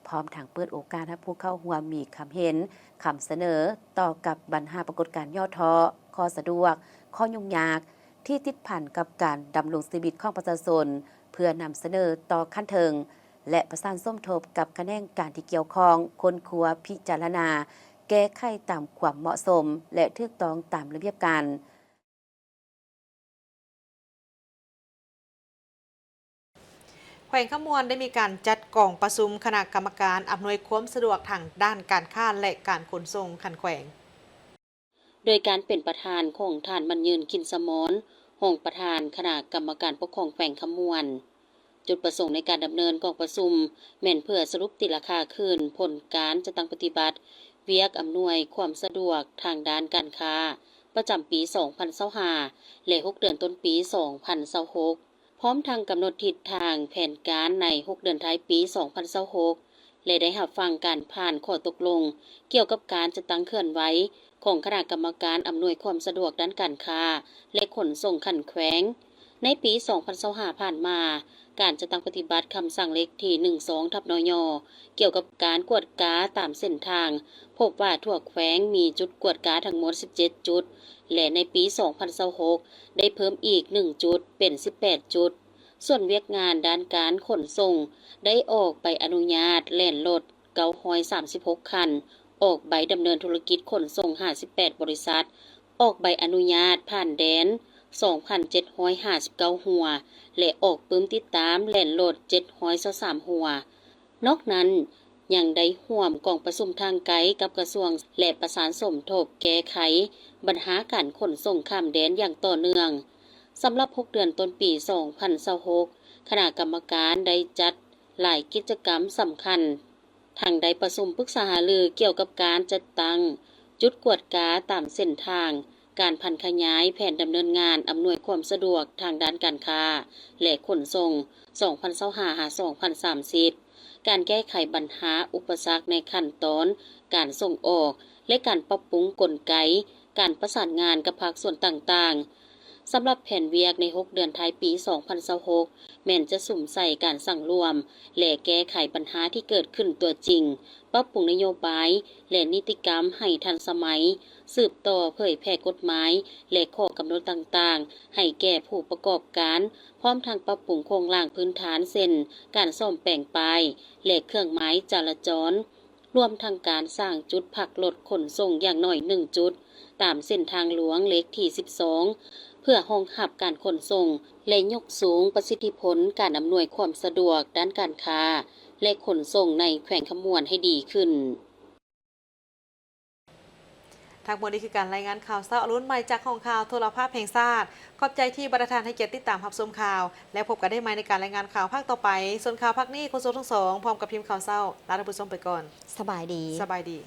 ພ້ອມທັງເປີດໂອກາດໃຫ້ຜູ້ເຂົ້າຮ່ວມມີຄຳເຫັນ, ຄຳສະເໜີຕໍ່ກັບບັນຫາປາກົດການຫຍໍ້ທໍ້, ຂໍ້ສະດວກ, ຂໍ້ຫຍຸ້ງຍາກ ທີ່ຕິດພັນກັບການດຳລົງຊີວິດຂອງປະຊາຊົນ ເພື່ອນຳສະເໜີຕໍ່ຂັ້ນເທິງ ແລະ ປະສານສົມທົບກັບຂະແໜງການທີ່ກ່ຽວຂ້ອງ ຄົ້ນຄວ້າ, ພິຈາລະນາ, ແກ້ໄຂຕາມຄວາມເໝາະສົມ ແລະ ຖືກຕ້ອງຕາມລະບຽບການ. ແຂວ ວງຄຳມ່ວນໄດ້ມີການຈັດກອງປະຊຸມຄະນະກຳມະການອຳນວຍຄວາມສະດວກທາງດ້ານການຄ້າ ແລະ ການຂົນສົ່ງຂັ້ນແຂວງ ໂດຍການເປັນປະທານຂອງທ່ານ ໝັ້ນຍືນ ກິ່ນສະໝອນ ຮອງປະທານຄະນະກຳມະການປົກຄອງແຂວງຄຳມ່ວນ. ຈຸດປະສົງໃນການດຳເນີນກອງປະຊຸມ ແມ່ນເພື່ອສະຫຼຸບຕີລາຄາຄືນຜົນການຈັດຕັ້ງປະຕິບັດວຽກອຳນວຍຄວາມສະດວກທາງດ້ານການຄ້າ ປະຈຳປີສອງພັນຊາວຫ້າ ແລະ ຫົກເດືອນຕົ້ນປີສອງພັນຊາວຫົກ ພ້ອມທັງກຳນົດທິດທາງແຜນການໃນຫົກເດືອນທ້າຍປີສອງພັນຊາວຫົກ ແລະ ໄດ້ຮັບຟັງການຜ່ານຂໍ້ຕົກລົງກ່ຽວກັບການຈັດຕັ້ງເຄື່ອນໄຫວຂອງຄະນະກຳມະການອຳນວຍຄວາມສະດວກດ້ານການຄ້າ ແລະ ຂົນສົ່ງຂັ້ນແຂວງ. ໃນປີສອງພັນຊາວຫ້າຜ່ານມາ, ການຈັດຕັ້ງປະຕິບັດຄຳສັ່ງເລກທີໜຶ່ງສອງທັບ ນຍ ກ່ຽວກັບການກວດກາຕາມເສັ້ນທາງ ພົບວ່າທົ່ວແຂວງມີຈຸດກວດກາທັງໝົດສິບເຈັດຈຸດ ແລະ ໃນປີສອງພັນຊາວຫົກ ໄດ້ເພີ່ມອີກໜຶ່ງຈຸດ ເປັນສິບແປດຈຸດ. ສ່ວນວຽກງານດ້ານການຂົນສົ່ງ ໄດ້ອອກໃບອະນຸຍາດແລ່ນລົດເກົ້າຮ້ອຍສາມສິບຫົກຄັນ, ອອກໃບດຳເນີນທຸລະກິດຂົນສົ່ງຫ້າສິບແປດບໍລິສັດ, ອອກໃບອະນຸຍາດຜ່ານແດນສອງພັນເຈັດຮ້ອຍຫ້າສິບເກົ້າຫົວ ແລະ ອອກປຶ້ມຕິດຕາມແລ່ນລົດເຈັດຮ້ອຍຊາວສາມຫົວ. ນອກນັ້ນ ຍັງໄດ້ຮ່ວມກອງປະຊຸມທາງໄກກັບກະຊວງ ແລະ ປະສານສົມທົບແກ້ໄຂບັນຫາການຂົນສົ່ງຂ້າມແດນຢ່າງຕໍ່ເນື່ອງ. ສຳລັບຫົກເດືອນຕົ້ນປີສອງພັນຊາວຫົກ ຄະນະກຳມະການໄດ້ຈັດຫຼາຍກິດຈະກຳສຳຄັນ, ທັງໄດ້ປະຊຸມປຶກສາຫາລືກ່ຽວກັບການຈັດຕັ້ງຈຸດກວດກາຕາມເສັ້ນທາງ, ການຜັນຂະຫຍາຍແຜນດຳເນີນງານອຳນວຍຄວາມສະດວກທາງດ້ານການຄ້າ ແລະ ຂົນສົ່ງ ສອງພັນຊາວຫ້າ ຫາ ສອງພັນສາມສິບ, ການແກ້ໄຂບັນຫາອຸປະສັກໃນຂັ້ນຕອນການສົ່ງອອກ ແລະ ການປັບປຸງກົນໄກການປະສານງານກັບພາກສ່ວນຕ່າງໆ. ສຳລັບແຜນວຽກໃນຫົກເດືອນທ້າຍປີສອງພັນຊາວຫົກ ແມ່ນຈະສຸມໃສ່ການສັງລວມ ແລະ ແກ້ໄຂບັນຫາທີ່ເກີດຂຶ້ນຕົວຈິງ, ປັບປຸງນະໂຍບາຍ ແລະ ນິຕິກຳໃຫ້ທັນສະໄໝ, ສືບຕໍ່ເຜີຍແຜ່ກົດໝາຍ ແລະ ຂໍ້ກຳນົດຕ່າງໆ ໃຫ້ແກ່ຜູ້ປະກອບການ, ພ້ອມທັງປັບປຸງໂຄງລ່າງພື້ນຖານ ເຊັ່ນ ການສ້ອມແປງປ້າຍ ແລະ ເຄື່ອງໝາຍຈະລາຈອນ, ລວມທັງການສ້າງຈຸດພັກລົດຂົນສົ່ງຢ່າງໜ້ອຍໜຶ່ງຈຸດ ຕາມເສັ້ນທາງຫຼວງເລກທີສິບສອງ ເພື່ອຮອງຮັບການຂົນສົ່ງ ແລະ ຍົກສູງປະສິດທິຜົນການອຳນວຍຄວາມສະດວກດ້ານການຄ້າ ແລະ ຂົນສົ່ງໃນແຂວງຄຳມ່ວນໃຫ້ດີຂຶ້ນ. ທັງໝົດນີ້ຄືການລາຍງານຂ່າວເຊົ້າອະລຸນໃໝ່ຈາກຫ້ອງຂ່າວໂທລະພາບແຫ່ງຊາດ. ຂອບໃຈທີ່ບັນດາທ່ານໃຫ້ກຽດຕິດຕາມຮັບຊົມຂ່າວ ແລະ ພົບກັນໄດ້ໃໝ່ໃນການລາຍງານຂ່າວພາກຕໍ່ໄປ. ສ່ວນຂ່າວພາກນີ້ ໂຄສົກທັງສອງ ພ້ອມກັບທີມຂ່າວເຊົ້າ ລາທ່ານຜູ້ຊົມໄປກ່ອນ. ສະບາຍດີ. ສະບາຍດີ.